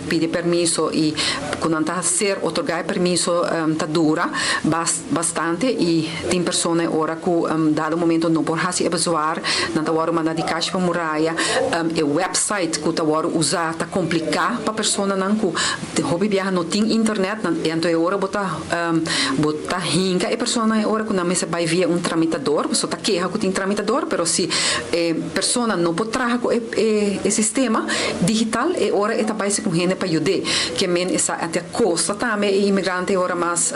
pidi permiso i ku nan ta ser otorgá e permiso ta dura bastante i tin persona e ora ku dado momento no por hasi e bezwaar nan ta wòrdu manda di kashi pa muraya. E website ku ta wòrdu usá ta kompliká pa personanan ku hopi biaha no tin internet nan anto e ora bo ta bo ta hinka e personanan e ora ku nan mester bai via un tramitador pasobra ta keha ku tin tramitador pero si e persona no por traha ku e e sistema digital e ora e ta bai segun hende pa yud'é. Ke men esa a ta kosta tambe e imigrante e ora mas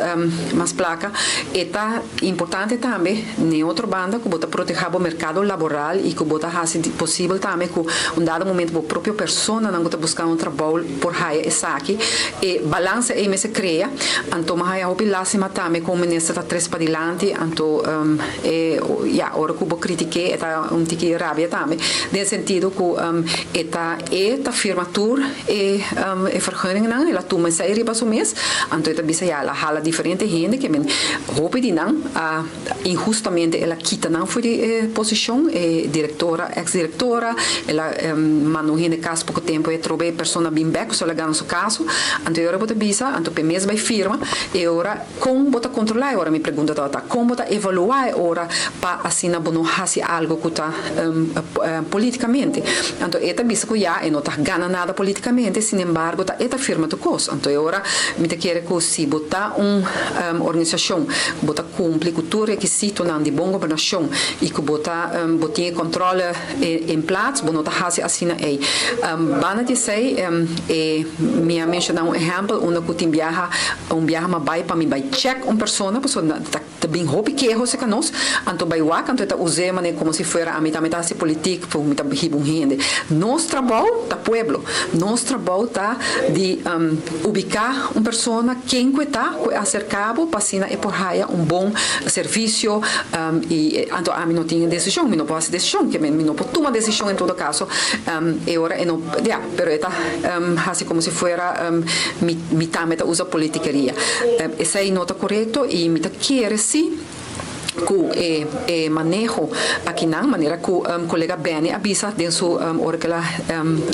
mas plaka. E ta importante tambe n'e otro banda. banda ku bo ta protehá bo merkado laboral i ku bo ta hasi posibel tambe ku un dado momento bo propio personanan ku ta buskando un trabou por haya esaki. E balansa ei mester krea. Anto mi a haya hopi lástima tambe ku un minister ta tres padilanti anto e ya ora ku bo kritik'é e ta un tiki rabia tambe den sentido ku e ta e ta firma tur e e vergunningnan el a tuma esei riba su mes anto e ta bisa ya el a hala diferente hende ke men hopi di nan a inhustamente el a kita nan for di e posishon e direktora eks direktora el a manda un hende kas poko tempu e trobe e persona bin bek pasobra el a gana su kaso anto e ora bo ta bisa anto p'e mes bai firma e ora Kon bo ta kontrolá e ora? Mi pregunta tabata. Kon bo ta evaluá e ora pa asina bo no hasi algu ku ta polítikamente? Anto e ta bisa ku ya e no ta gana nada polítikamente, sinembargo ta e ta firma tur kos. Anto e ora mi ta kere ku si bo ta un organisashon ku bo ta kumpli ku tur rekisitonan di bon gobernashon i ku bo ta bo tin e kòntròle en plaats, bo no ta hasi asina ei. Banda di esei e mi a menshoná un ehèmpel unda ku tin biaha Un biaha m'a bai pa mi bai check un persona pasobra ta ta bin hopi keho serka nos, anto bai wak anto e ta us'é manera komo si fuera ami tambe ta hasi politik pasobra mi ta hiba un hende. Nos trabou ta pueblo, nos trabou ta di ubiká un persona ken ku e ta ku e aserká bo pa asina e por haya un bon servisio i anto ami no tin e desishon, mi no por hasi desishon, ke mi no por tuma desishon en todo kaso e ora e no ya. Pero e ta hasi como si fuera mi mi tambe ta usa politikeria. Esey no ta corecto y mi ta kere si cu e e maneho akinan, manera cu colega Benny a bisa den su ora cu el a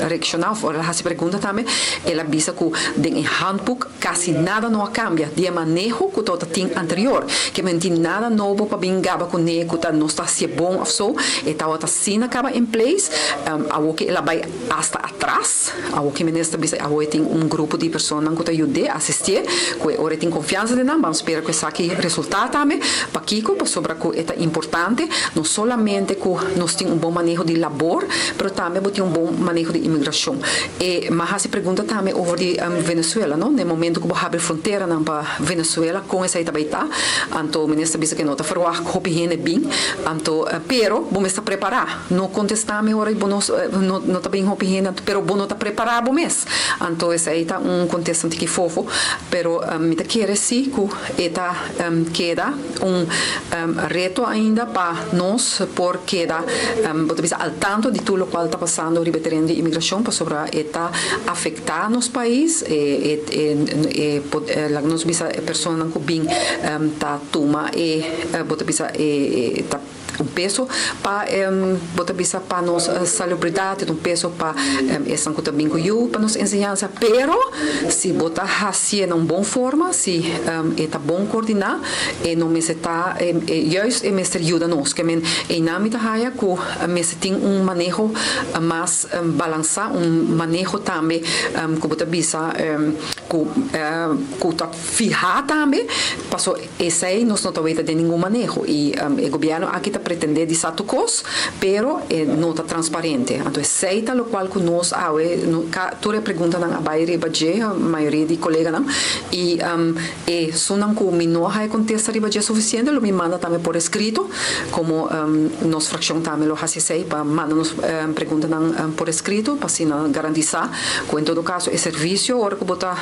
reacciona of ora el a hasi pregunta tambe, el a bisa cu den e handboek casi nada no a cambia di e maneho cu tabata tin anterior. Ke men tin nada nobo pa bin gaba cune cu ta nos ta hacié bon of so, e tabata asina caba in place, awor cu el a bay. Asta atras, awor ki minister bisa awor e tin un grupo di personanan ku ta yud'é, asistié, ku e ora e tin konfiansa den nan, ban spera ku esaki resultá tambe. Pakiko? Pasobra ku e ta importante, no solamente ku nos tin un bon maneho di labor, pero tambe bo tin un bon maneho di imigrashon. E m'a hasi pregunta tambe over di Venezuela, no? Na e momento ku bo habri fronteranan pa Venezuela, kon esei ta bai ta? Anto minister bisa ku e no ta ferwagt ku hopi hende bin, anto, pero bo mester prepará. No contesta mi ora y bo no no ta bin hopi hende pero bo no ta prepara bo mes. Anto esey ta un contesta un tiki fofo pero mi ta kere si cu e ta keda un reto ainda pa nos por keda bo ta bisa al tanto di tur locual ta pasando riba e tereno di inmigracion pasobra e ta afecta nos pais e e laga nos bisa e personanan cu bin ta tuma e bo ta bisa e ta Un peso pa bo ta bisa pa nos salubridat, un peso pa esnan ku ta bin ku yu pa nos enseñansa, pero si bo ta hasié na un bon forma, si e ta bon koordiná, e no mester ta, juist e mester yuda nos. Ke men einan mi ta haya ku mester tin un maneho mas balansá, un maneho tambe ku bo ta bisa ku ku ta fihá tambe, paso. Esei nos no ta weta den ningun maneho y e gobierno aki ta pretende di sa tur cos, pero e no ta transparente. Anto esei ta locual cu nos awe, tur e preguntanan a bay riba dje, mayoria di coleganan, y e esunnan cu mi no a haya contesta riba dje suficiente lo mi manda tambe por escrito, como nos fraccion tambe lo haci esei pa manda nos preguntanan por escrito pa asina garantisa cu en todo caso e servicio ora cu bo ta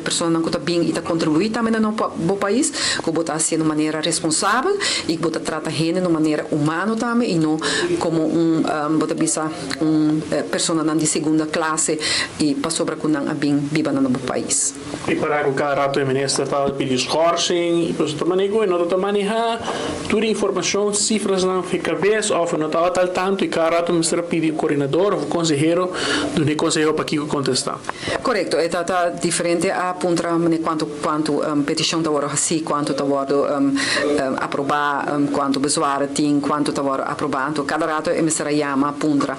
Personanan ku ta bin i ta kontribuí tambe na bo pais, ku bo ta hasié na un manera responsabel i ku bo ta trata hende na un manera humano tambe i no komo un, bo ta bisa, un personanan di segunda klase i pasobra ku nan a bin biba na bo pais. Ripará ku kada rato e minister ta pidi schorsing i pues ta manera ku e no ta manehá tur e informashon, sifrasnan fi kabes òf e no tabata al tanto i kada rato mester a pidi un koordinador òf un konsehero duna e konseho pakiko kontestá. Korekto, e ta ta diferente a puntra mane kuantu kuantu petishon ta wòrdu hasí, kuantu ta wòrdu aprobá, kuantu bezwaren tin, kuantu ta wòrdu aprobá. Anto kada rato e mester a yama puntra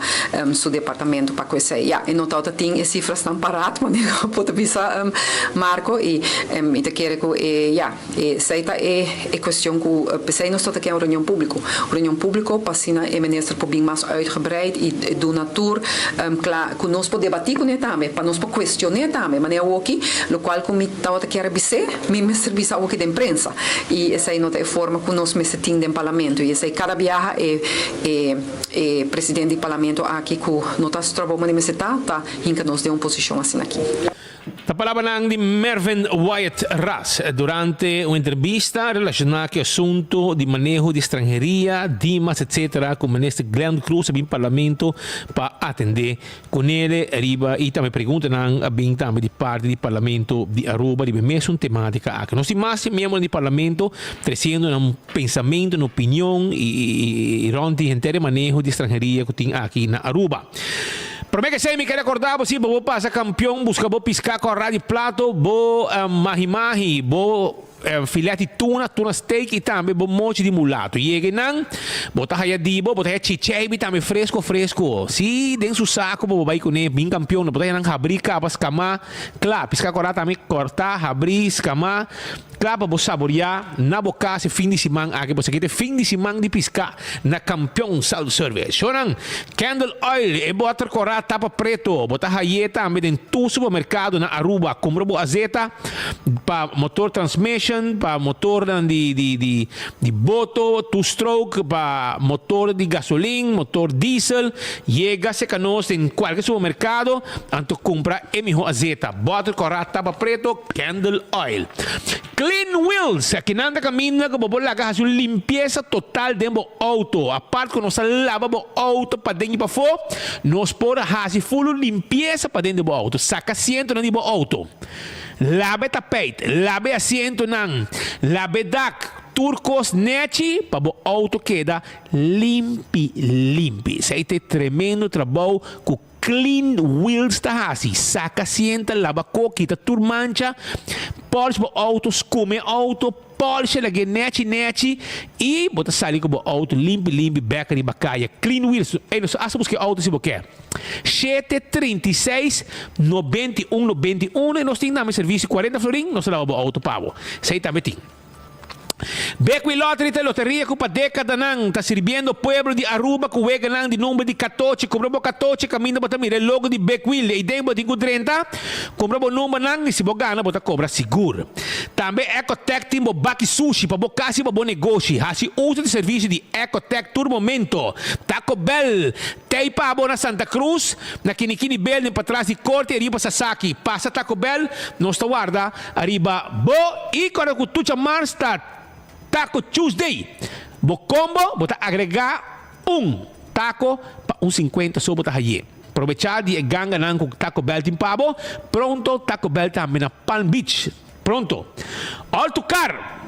su departamento pa ku esei. Ya, e no tabata tin e sifrasnan parat manera ku bo ta bisa Marco i mi ta kere ku e ya. Esei ta e e cuestion cu p'esei nos ta ke un reunion publico. Un reunion publico pa asina e minister por bin mas uitgebreid y duna tur cla cu nos por debati cune tambe, pa nos por cuestiona. cuestion'é tambe. Manera awoki, locual cu mi tabata kier a bis'é, mi mester bisa awoki den prensa. Y esey no ta e forma cu nos mester tin den Parlamento. Y esey cada biaha e e e presidente di Parlamento aki cu no ta haci su trabou manera mester ta, ta hinca nos den un posicion asina aki. Ta palabranan di Mervin Wyatt Ras durante un entrevista relaciona cu e asunto di maneho di stranheria, Dimas etc. Cu Minister Glenn Croes a bin Parlamento pa atende cunele riba y tambe preguntanan a bin tambe di parti di Parlamento di Aruba riba e mesun tematica aki. Nos tin mas miembronan di Parlamento treciendo nan pensamento, nan opinion y rond di henter e maneho di stranheria cu tin aki na Aruba. Prome ke esei mi ke rekorda bo si bo bo pasa kampion buska bo piská kòrá di plato, bo mahi mahi, bo filet di tuna, tuna steak i tambe bo mochi di mulato. Yega einan bo ta haya di bo, bo ta haya chicheibi tambe fresko fresko. Si den su sako bo bo bai kuné bin kampion bo ta haya nan habrí kaba skamá kla. Piská kòrá tambe kòrtá, habrí, skamá kla pa bo saboriá na bo kas e fin di siman aki. Pasobra aki ta e fin di siman di piská. Na Kampion Self Service. Shownan, Candle Oil, e boter korá tapa preto, bo ta hay'é tambe den tur supermerkado na Aruba. Kumpra bo azeta pa motor transmission, pa motornan di di di di boto, two stroke, pa motor di gasolin, motor diesel. Yega serka nos den kualke supermerkado, anto kumpra e mihó azeta. Boter korá tapa preto, Candle Oil. Clean Wheels, Akinan ta kaminda ku bo por laga hasi un limpiesa total den bo outo. Apart ku nos ta laba bo outo paden i pafó, nos por hasi ful un limpiesa paden di bo outo. Saka asientonan di bo outo. Laba e tapijt, laba e asientonan, laba e dak, tur kos nechi pa bo outo keda limpi limpi. Esei ta e tremendo trabou ku Clean Wheels ta hasi, saka sienta, laba ko, kita tur mancha, polish bo auto, skume auto, polish e lag'é nechi nechi i bo ta sali ku bo auto limpi limpi bek riba kaya. Clean Wheels, ey nos hasta buska e auto si bo ke. Shete 36 91 91 i nos tin tambe servicio 40 florin nos ta laba bo auto pa bo. Esey tambe tin. Bekwin Lottery ta e loteria ku pa dekadanan ta sirbiendo pueblo di Aruba ku weganan di number di katochi. Kumpra bo katochi kaminda bo ta mira e logo di Bekwin. Lei den bo tin ku drenta, kumpra bo numbernan i si bo gana bo ta kobra sigur. Tambe Ecotech tin bo baki sushi pa bo kas i pa bo negoshi. Hasi uso di servisio di Ecotech tur momento. Taco Bell tei pa bo na Santa Cruz, na Kinikini Building patras di Korte i riba Sasaki. Pasa Taco Bell, nos ta warda. Ariba bo y corda cu tucha mars ta Taco Tuesday. Bo combo bo ta agrega un taco pa un 50 so bo ta haye. Probecha di e ganganan cu Taco Bell tin pa bo. Pronto Taco Bell tambe na Palm Beach. Pronto. All to Car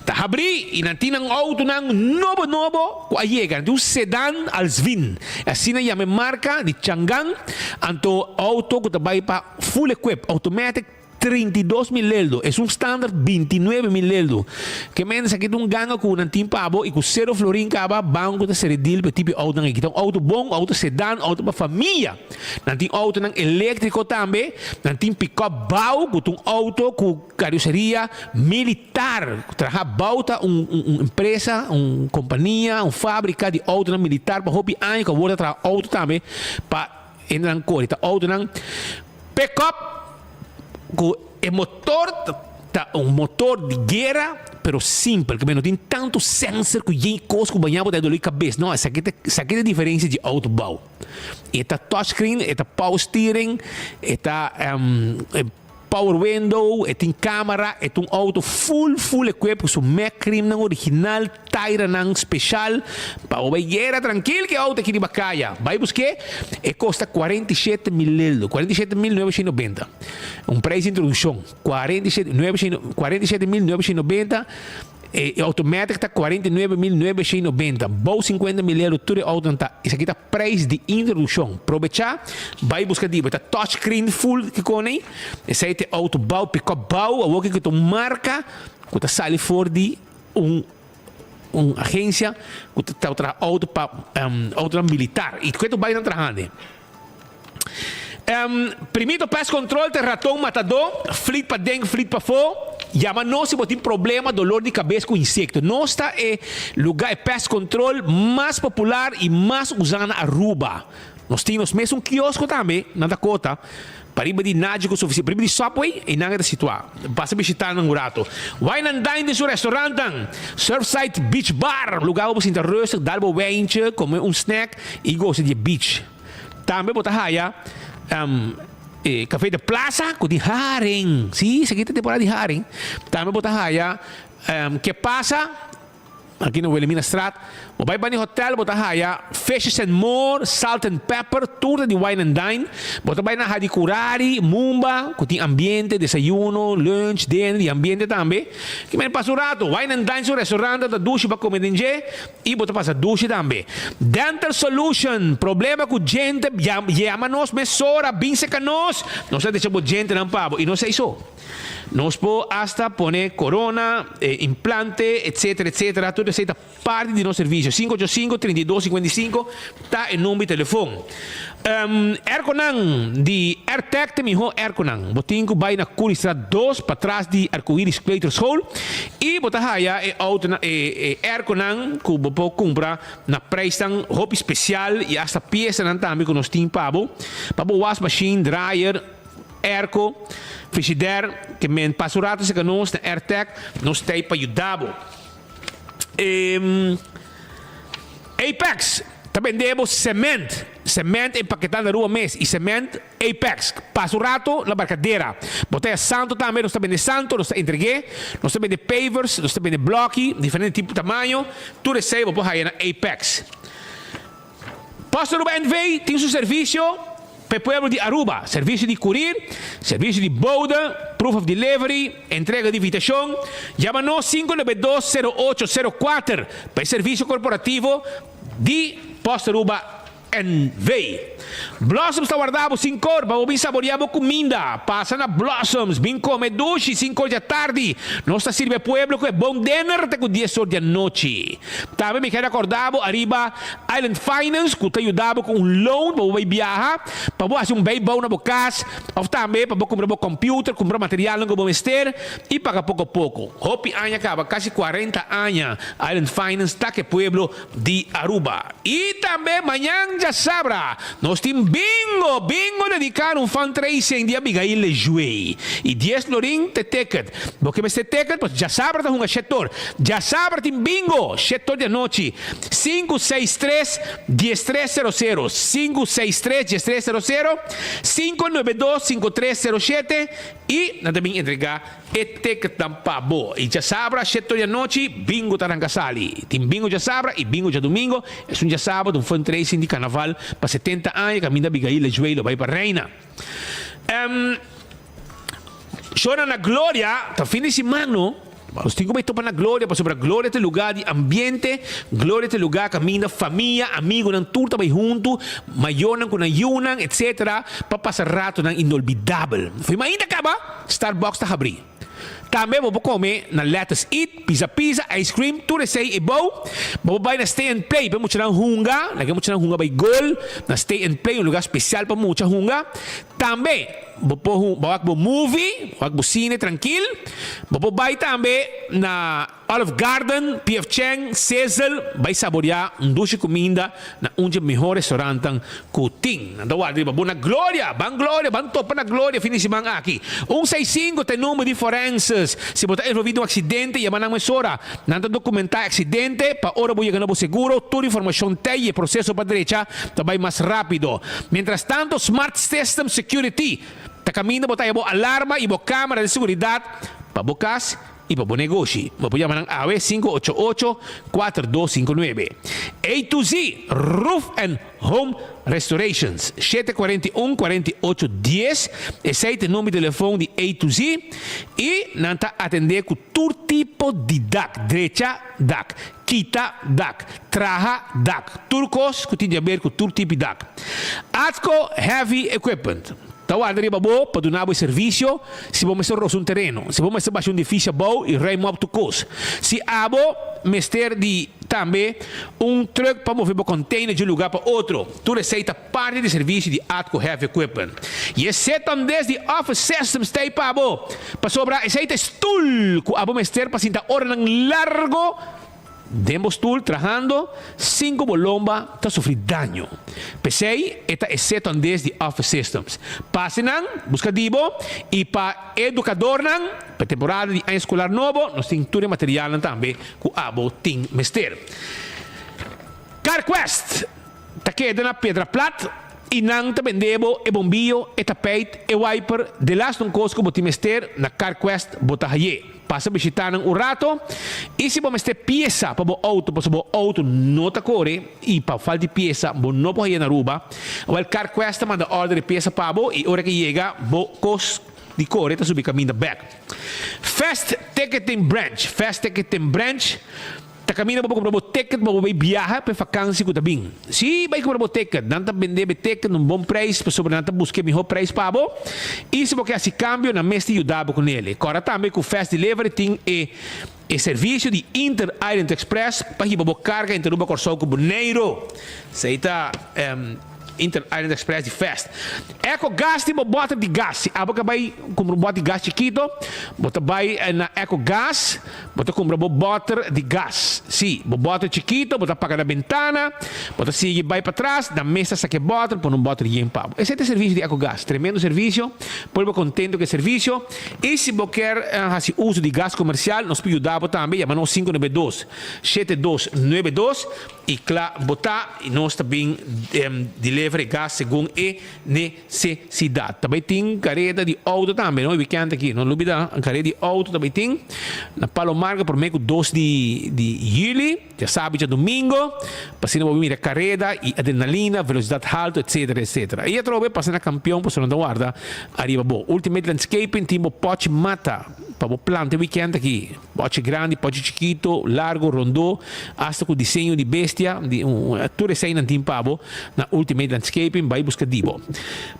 ta habri y nan tin nan autonan nobo nobo cu a yega. Nan tin un sedan Alsvin. Asina yama e marca di Changan. Anto auto cu ta bay pa full equip, automatic. 32 mil leldo, esun standard 29 mil leldo. Ke mende esaki ta un ganga ku nan tin pa bo i ku sero florin kaba banko ta sere deal pa e tipo di outonan aki. Ta un outo bon, outo sedan, outo pa famia. Nan tin outonan eléktriko tambe, nan tin pikòp bou ku ta un outo ku karoseria militar. Traha bou ta un un empresa, un kompania, un fábrika di outonan militar pa hopi aña ku awor ta traha outo tambe pa Hendenan kore ta outonan pickup ku e motor ta un motor di guera pero simpel ke no tin tantu sensor ku yen kos ku baña bo ta doli kabes no esaki ta esaki ta e diferensia di outo bou e ta touchscreen e ta power steering e ta Power window, e tin camera, e ta un auto full full equip cu su Mac rimnan original, tairanan special, pa bo bay guera trankil cu e auto aki riba caya. Bay buske, e costa 47 mil leldo, 47.990. Un prijs di introduccion, 47, 47.990. E automatic ta 49.990, bou 50 mil euro tur e autonan ta. Esaki ta prijs di introduccion. Probecha, bay busca di bo. Ta touchscreen full kiko nei. Esey ta e auto bou, pick-up bou, awor kiko ta un marca cu ta sali for di un un agencia cu ta traha auto pa autonan militar. Y cu ta bay nan trahande. Primito Pest Control ta raton matadó, flit paden, flit pafó. Yama nos si bo tin problema, dolor di kabes ku insekto. Nos ta e lugá, e pest control mas popular i mas usá na Aruba. Nos tin nos mesun kiosko tambe na Dakota. Pariba di Nagico su oficina, pariba di Subway, einan e ta situa. Pasa bishita nan un rato. Wine and Dine den su restaurantnan. Surfside Beach Bar, lugar bo por sinta rustig, dal bo wijntje, come un snack y gosa di e beach. Tambe bo ta haya e Café de Plaza cu tin haring. Si, esaki ta temporada di haring. Tambe bo ta haya Ke Pasa. Aki na Wilhelminastraat, bo bai bani hotel bo ta haya Fishes and More, Salt and Pepper, tur ta di Wine and Dine. Bo ta bai na Hadicurari, Mumba, cu tin ambiente, desayuno, lunch, dinner y ambiente tambe. Ki men pasa un rato, Wine and Dine su restaurant ta dushi pa come den dje y bo ta pasa dushi tambe. Dental Solution, problema cu djente, yama nos mesora, bin seca nos, nos ta decha bo djentenan pa bo y no esey so. Nos por hasta pone corona, implante, etcetera, etcetera. Tur esey ta parti di nos servicio. Cinco ocho cinco, trinta i dos, cincuenta i cinco ta e number di telefon. Airconan di Airtec ta e miho airconan. Bo tin cu bay na Curiestraat dos, patras di Arcoiris Kleuterschool, y bo ta haya e autonan, e airconan cu bo por cumpra na prijsnan hopi special y hasta piesanan tambe cu nos tin pa bo, pa bo wasmachine, dryer, Airco, Frigidaire, ke men pasa un rato serka nos na Airtec, nos ta ei pa yuda bo. Apex ta bende bo cement, cement empaketá na Aruba mes y cement Apex. Pasa un rato na Barcadera. Bo ta haya santo tambe, nos ta bende santo, nos ta entreg'é, nos ta bende pavers, nos ta bende bloki, diferente tipo tamaño, tur esei bo por haya na Apex. Post Aruba NV tin su servicio pa e pueblo di Aruba, servicio di curir, servicio di bode, proof of delivery, entrega di invitacion. Yama nos 592 0804 pa e servicio corporativo di Post Aruba NV. Blossoms ta warda bo sin cor pa bo bin saboria bo cuminda. Pasa na Blossoms, bin come dushi sin cor djatardi. Nos ta sirbi e pueblo cu e bon dinner te cu dies or di anochi. Tambe mi kere acorda bo ariba Island Finance cu ta yuda bo cu un loan pa bo bay biaha, pa bo haci un bijbouw na bo cas of tambe pa bo cumpra bo computer, cumpra materialnan cu bo mester y paga poco poco. Hopi aña caba, casi cuarenta aña Island Finance ta cu e pueblo di Aruba. Y tambe mañan djasabra nos tin bingo! Bingo dedica na un fundraising di Abigail Lejuey y dies florin t'e ticket. Bo ke mester ticket? Pues djasabra ta hunga shetor. Djasabra tin bingo! Shetor di anochi. Sinku seis tres, diestres sero sero, sinku seis tres, diestres sero sero, sinku nuebe dos, sinku tres sero shete y nan ta bin entrega e ticketnan pa bo. Y djasabra shetor di anochi bingo ta ranka sali. Tin bingo djasabra y bingo djadumingo. Esun djasabra ta un fundraising di carnaval pa setenta aña kaminda Abigail Lejuey lo bay pa reina. Shona na Gloria ta fin di siman no. Nos tin ku bai topa na Gloria pasobra Gloria ta e lugar di ambiente, Gloria ta e lugar kaminda famia, amigunan tur ta bai huntu, mayornan ku nan yunan etc. Pa pasa ratonan inolvidabel. Fo'i mainta kaba, Starbucks ta habrí. Tambe bo por kome na Lettuce Eat, Pizza Pizza, Ice Cream, tur esei e bou. Bo por bai na Stay and Play pa e muchanan hunga, laga e muchanan hunga bai gol na Stay and Play, un lugar spesial pa mucha hunga. Tambe bo por bo wak bo movie, bo wak bo cine trankil. Bo por bai tambe na Olive Garden, PF Chang, Sizzle, bai saborea un dushi kuminda na un dje mihó restaurantnan ku tin. Nan ta warda riba bo na Gloria! Ban Gloria! Ban topa na Gloria fin di siman aki. Un seis sinku ta e number di forenses. Si bo ta envolví den un aksidente, yama nan mesora. Nan ta dokumentá e aksidente pa ora bo yega na bo seguro, tur informashon t'ei i e proseso pa drecha ta bai mas rápido. Mientras tanto, Smart System Security ta kaminda bo ta haya bo alarma i bo kámara di seguridat pa bo kas i pa bo negoshi. Bo por yama nan awe sinku ocho ocho, kuater dos sinku nuebe. A to Z Roof and Home Restorations, shete kuarenta i un, kuarenta i ocho, dies, esei ta e number di telefon di A to Z i nan ta atendé ku tur tipo di dak, drecha dak, Kita dak. Traha dak. Tur kos ku tin di aber ku tur tipi dak. Atco Heavy Equipment ta warda riba bo pa duna bo e servisio si bo mester rosa un tereno, si bo mester basha un difisio abou i ruim op tur kos. Si abo mester di tambe un truck pa move bo container di un lugar pa otro, tur esei ta parti di servisio di Atco Heavy Equipment. I e setandes di Office Systems ta ei pa bo, pasobra esei ta e stul ku abo mester pa sinta oranan largo. Den bo stul trahando, sin ku bo lomba ta sufri daño. P'esei e ta e seto andes di Office Systems. Pase nan, buska di bo, i pa edukadornan, pa e temporada di aña eskolar nobo, nos tin tur e materialnan tambe ku abo tin mester. CarQuest ta keda na Piedra Plat i nan ta bende bo e bombiyo, e tapijt, e wiper, delas un kos ku bo tin mester, na CarQuest bo ta haye. Pasa bishita nan un rato y si bo mester pieza pa bo auto pasobra bo auto no ta core y pa falta di pieza bo no por haya na Aruba, wel Carquest ta manda order di pieza pa bo y ora ke yega bo cos di core ta subi caminda bek. Fast Ticketing Branch Fast Ticketing Branch Ta kaminda bo por kumpra bo ticket pa bo bai biaha pa e fakansi ku ta bin. Si bai kumpra bo ticket, nan ta bende bo e ticket na un bon preis pasobra nan ta buska e mihó preis pa bo. I si bo ke hasi kambio, nan mes ta yuda bo ku nel. Kòrda tambe ku Fast Delivery tin e e servisio di Inter Island Express pa hiba bo karga entre Aruba, Kòrsou ku Boneiru. Esei ta Inter Island Express di Fast. Eco Gas tin bo bòter di gas. Si abo ke bai kumpra un bòter di gas chikito, bo ta bai na Eco Gas. Bo ta kumpra bo bòter di gas. Sí, bo bòter chikito, bo ta paga na bentana, bo ta sigui bai patras, na mesa saka e bòter, pone un bòter yen pa bo. Esei ta e servisio di Ecogas. Tremendo servisio, pueblo kontento ku e servisio. I si bo kier hasi uso di gas komersial, nos por yuda bo tambe. Yama nos 592 7292 i kla bo ta i nos ta bin deliver e gas segun e Nesesidat. Ta bai tin kareda di outo tambe no e wikènt aki. No lubida kareda di outo ta bai tin na Palo Marga promé ku dos di di yüli, djasabi djadumingo, pa asina bo mira kareda i adrenalina, velosidat haltu etsetera etsetera. I atrobe pasa na Kampion pasobra nan ta warda ariba bo. Ultimate Landscaping tin bo pòchi mata pa bo planta e wikènt aki. Pochi grandi, pochi chikito, largo, rondó, asta ku diseño di bestia, di un, tur eseinan tin pa bo na Ultimate Landscaping, bai buska di bo.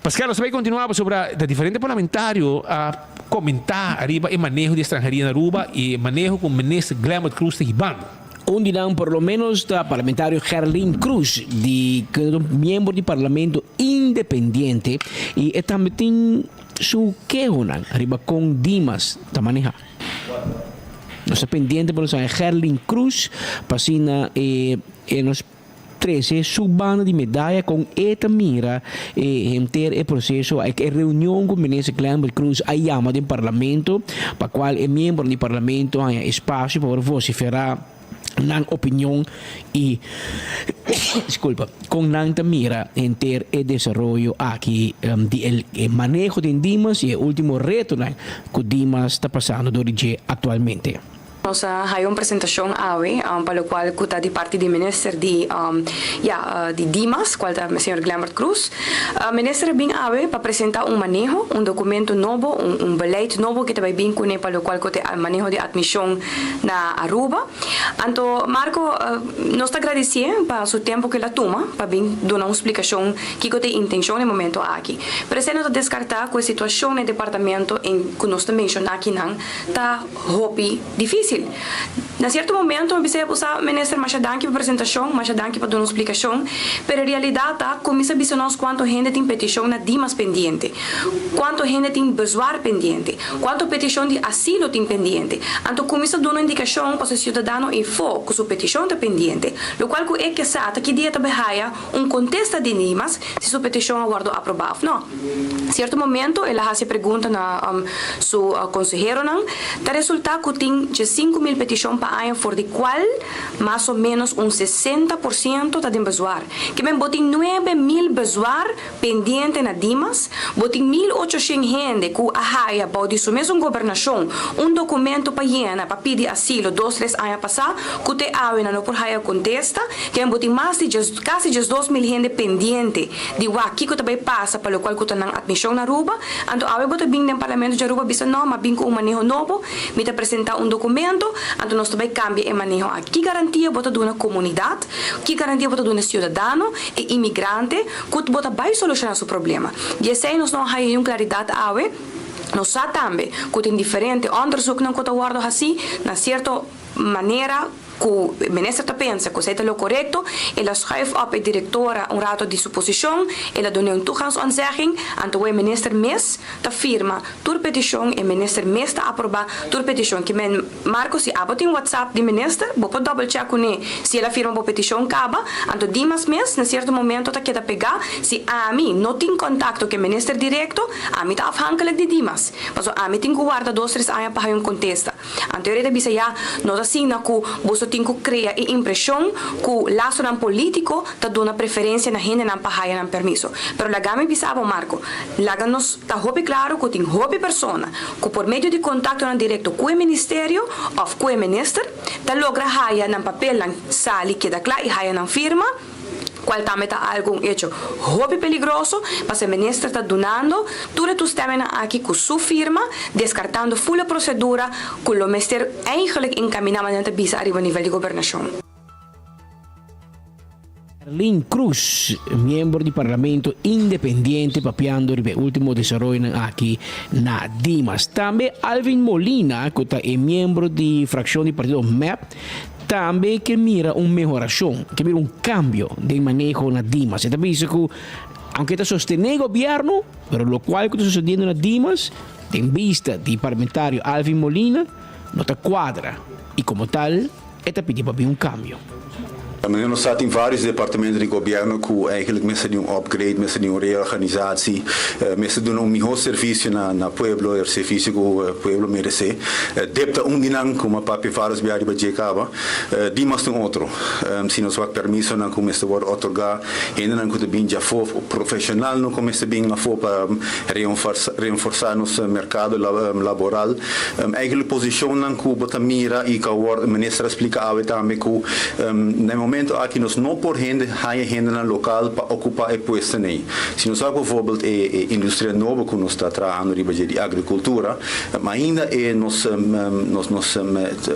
Pascal, nos ta bai kontinuá pasobra ta diferente parlamentario a komentá ariba e maneho di estranheria na Aruba i e maneho ku Minister Glenbert Croes ta hibando. Un di nan por lo menos ta parlamentario Gerlin Croes di kende ta un miembro di parlamento independiente i e tambe tin su kehonan riba kon Dimas ta maneha. Nos ta pendiente pa nos haña Gerlin Cruz pa asina e e nos trece su banda di medaya con e ta mira e henter e proceso e reunion cu Minister Glenbert Cruz a yama den Parlamento pa cual e miembronan di Parlamento haña espacio pa por vocifera nan opinion y disculpa con nan ta mira henter e desaroyo aki di e maneho den Dimas y e ultimo retonan cu Dimas ta pasando door di dje actualmente. Nos a haya un presentacion awe pa locual cu ta di parti di Minister di ya di Dimas cual ta señor Glenbert Croes. Minister a bin awe pa presenta un maneho, un documento nobo, un beleid nobo cu ta bay bin cune pa locual cu ta e maneho di admision na Aruba. Anto Marco, nos ta gradicié pa su tempo cu el a tuma pa bin duna un splicacion kico ta e intencion na e momento aki. Pero esei no ta descarta cu e situacion na e departamento en cu nos ta menciona akinan ta hopi dificil. Na cierto momento mi bisa usa Minister masha danki pa presentacion, masha danki pa duna un splicacion, pero e realidad ta cu mi sa bisa nos cuanto hende tin peticion na Dimas pendiente, cuanto hende tin bezwaar pendiente. Cuanto peticion di asilo tin pendiente? Anto cuminsa duna indicacion pa su ciudadano eyfo cu su peticion ta pendiente, locual cu e ke sa ta ki dia ta bay haya un contesta di Nimas si su peticion a wordo aproba of no. Cierto momento el a haci pregunta na su conseheronan, ta resulta cu tin dje 5000 peticion pa aña for di cual mas o menos un 60% ta den bezwaar. Ke men bo tin 9000 bezwaar Pendiente na Dimas, bo tin 1800 hende ku a haya bou di su mesun gobernashon un dokumento pa yena pa pidi asilo dos tres aña pasá ku te awe nan no por haya kontesta, kende bo tin mas di djes kasi 12.000 hende pendiente di wak kiko ta bai pasa pa lokual ku ta nan atmishon na Aruba. Anto awe bo ta bin den Parlamento di Aruba bisa no, m'a bin ku un maneho nobo, mi ta presentá un dokumento, anto nos ta bai kambia e maneho aki. Ki garantia bo ta duna komunidat? Ki garantia bo ta duna e siudadano, e imigrante? Ku bo ta bai solushoná su problema. Di esei nos no a haña niun klaridat awe. Nos sa tambe ku tin diferente òndersuknan ku ta wòrdu hasí na sierto. manera cu minister ta pensa cu esey ta lo corecto, el a schuif op e directora un rato di su posicion, el a dun'e un toegangsontzegging, anto e minister mes ta firma tur peticion, e minister mes ta aproba tur peticion. Ki men Marco si abo tin WhatsApp di minister, bo por double check cune si el a firma bo peticion caba, anto Dimas mes na cierto momento ta keda pega, si ami no tin contacto cu e minister directo, ami ta afhankelijk di Dimas, pasobra ami tin cu warda dos tres aña pa haya un contesta. Anto e ta bisa ya, no ta asina ku boso tin ku krea e impreshon ku lasonan polítiko ta duna preferensia na hendenan pa haya nan permiso. Pero laga mi bisa bo, Marco, laga nos ta hopi klaro ku tin hopi persona ku por medio di kontaktonan direkto ku e ministerio òf ku e minister ta logra haya nan papelnan sali keda kla i haya nan firma, cual tambe ta algo un hecho hopi peligroso, pasobra e minister ta dunando tur e toestemmennan aki cu su firma, descartando full e procedura cu lo mester eigenlijk encamina manera ta bisa ariba nivel di gobernacion. Arlene Croes, miembro di Parlamento independiente papiando riba e ultimo desaroyonan aki na Dimas. Tambe Alvin Molina cu ta e miembro di fraccion di partido mep Tambe ke mira un mehorashon, ke mira un kambio den maneho na Dimas. E ta bisa ku aunke ta sostené gobièrnu, pero lokual ku ta sosediendo na Dimas, den bista di parlamentario Alvin Molina, no ta kuadra i komo tal e ta pidi pa bin un kambio. Manera nos sa tin varios departamento di gobierno cu eigenlijk mester di un upgrade, mester di un reorganisatie, mester duna un miho servicio na na pueblo, e servicio cu pueblo merece. Dep ta un di nan, cu mi a papia varios bia riba dje caba. Dimas ta un otro. Si nos wak permisonan cu mester worde otorga, hendenan cu ta bin djafo, profesionalnan cu mester bin afo pa reenforsa nos mercado laboral. Eigenlijk posicionnan cu bo ta mira y cu awor minister a splica awe tambe cu na e momento aki nos no por hende haya hendenan local pa ocupa e puestonan ey. Si nos wak bijvoorbeeld e industria nobo cu nos ta trahando riba dje di agricultura, ainda e nos nos nos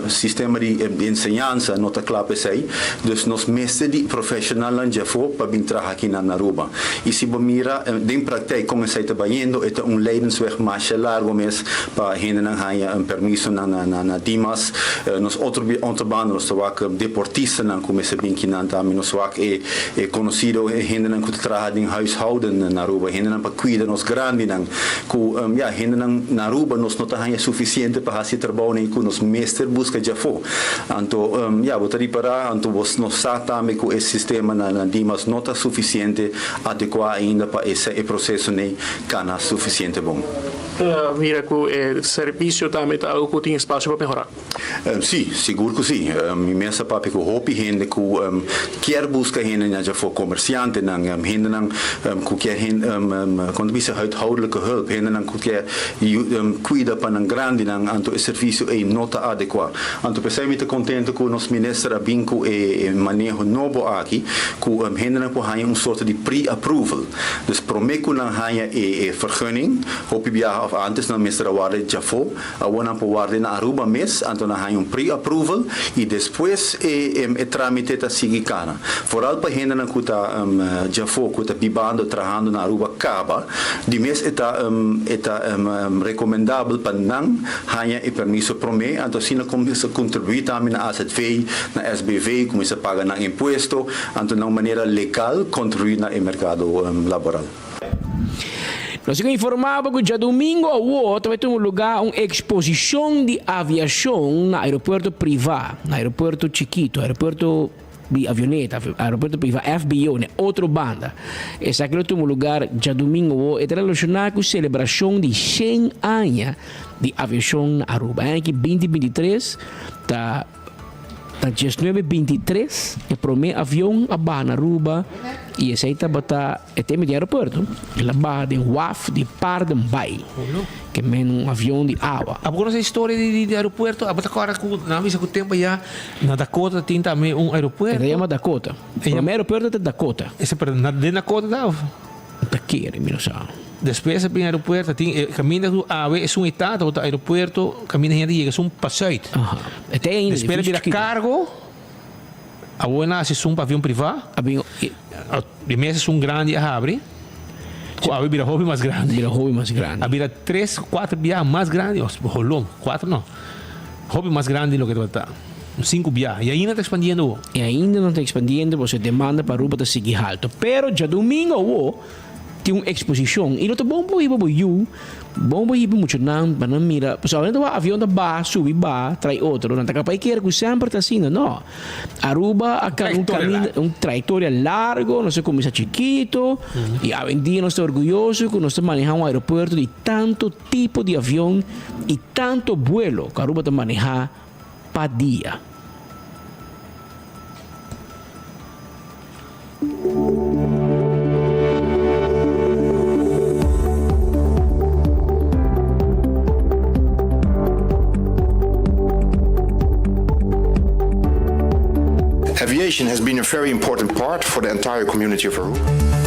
sistema di enseñansa no ta cla pa esey, dus nos mester di profesionalnan djafo pa bin traha aki na Aruba. Y si bo mira den praktijk con esey ta bayendo e ta un leidensweg masha largo mes pa hendenan haña un permisonan na na Dimas. Nos otro otro banda nos ta wak deportistanan ku mester bin kinan tambe. Nos wak e e konosido hendenan ku ta traha den huishouden na Aruba, hendenan pa kuida nos grandinan ku ya hendenan na Aruba nos no ta haña sufisiente pa hasi e trabounan ku nos mester buska djafó. Anto ya bo ta ripará anto bo nos sa tambe ku e sistema na na Dimas no ta sufisiente adekuá ainda pa e e prosesonan kana sufisiente bon. Ta mira ku e servisio tambe ta algu ku tin espasio pa mehorá? Sí, sigur ku sí. Mi mes a papia ku hopi hende ku kier buska hende na djafó, komersiantenan, hendenan ku kier kon ta bisa huidhoudelijke hulp, hendenan ku kier kuida pa nan grandinan, anto e servisio ei no ta adekuá. Anto p'esei mi ta kontento ku nos minister a bin ku e maneho nobo aki ku hendenan por haña un sorto di pre-approval. Dus promé ku nan haña e vergunning, hopi biaha òf ántes nan mester a warda djafó, awor nan por warda na Aruba mes, anto nan haña un pre-approval i despues e e trámite ta sigui kana. Foral pa hendenan ku ta djafó ku ta bibando, trahando na Aruba kaba, di mes e ta e ta rekomendabel pa nan haña e permiso promé, anto asina kuminsá kontribuí tambe na AZV, na SBV, kuminsá paga nan impuesto. Anto na un manera legal contribui na e mercado laboral. Nos tin informa bo cu djadumingo awo ta bay tuma lugar un exposicion di aviacion na aeropuerto priva, na aeropuerto chikito, aeropuerto di avioneta, aeropuerto priva FBO na e otro banda. Esaki lo tuma lugar djadumingo awo, e ta relaciona cu celebracion di shen aña di aviacion na Aruba. Aña aki binti 23 ta. Na diesnuebe bintitres e prome avion a baha na Aruba y esey tabata e tema di aeropuerto. El a baha den waf di Paardenbaai, ke men un avion di awa. Abo conoce e historia di di aeropuerto? Abo ta corda cu nan a bisa cu tempo ya na Dakota tin tambe un aeropuerto? E ta yama Dakota. Prome aeropuerto ta Dakota. Ese pero na den Dakota ta of? Mi ta kere, mi no sa. Despues a bin aeropuerto, tin e kaminda ku awe esun e tata ku ta aeropuerto, kaminda hende yega esun pa sùit. Aha. E ta ainda Despues a bira kargo, awor nan hasi esun pa avion privá. A bin Di mes esun grandi a habri, ku awe bira hopi mas grandi. Bira hopi mas grandi. A bira tres, kuater biaha mas grandi, holon, kuater no, hopi mas grandi loke tabata. Un sinku biaha. I ainda ta ekspandiendo awo. I ainda nan ta ekspandiendo pasobra e demanda pa Aruba ta sigui halto. Pero djadumingo awo tin un eksposishon i lo ta bon pa hiba bo yu, bon pa hiba muchanan pa nan mira. Pasobra awe nan ta wak avion ta baha, subi baha, trai otro. Nan ta kapa e kere ku semper ta asina. No. Aruba a kana un kaminda, un trayektoria largo. Nos a kuminsá chikito i awendia nos ta orguyoso ku nos ta manehá un aeropuerto di tantu tipo di avion i tantu buelo ku Aruba ta manehá pa dia. Aviation has been a very important part for the entire community of Aruba.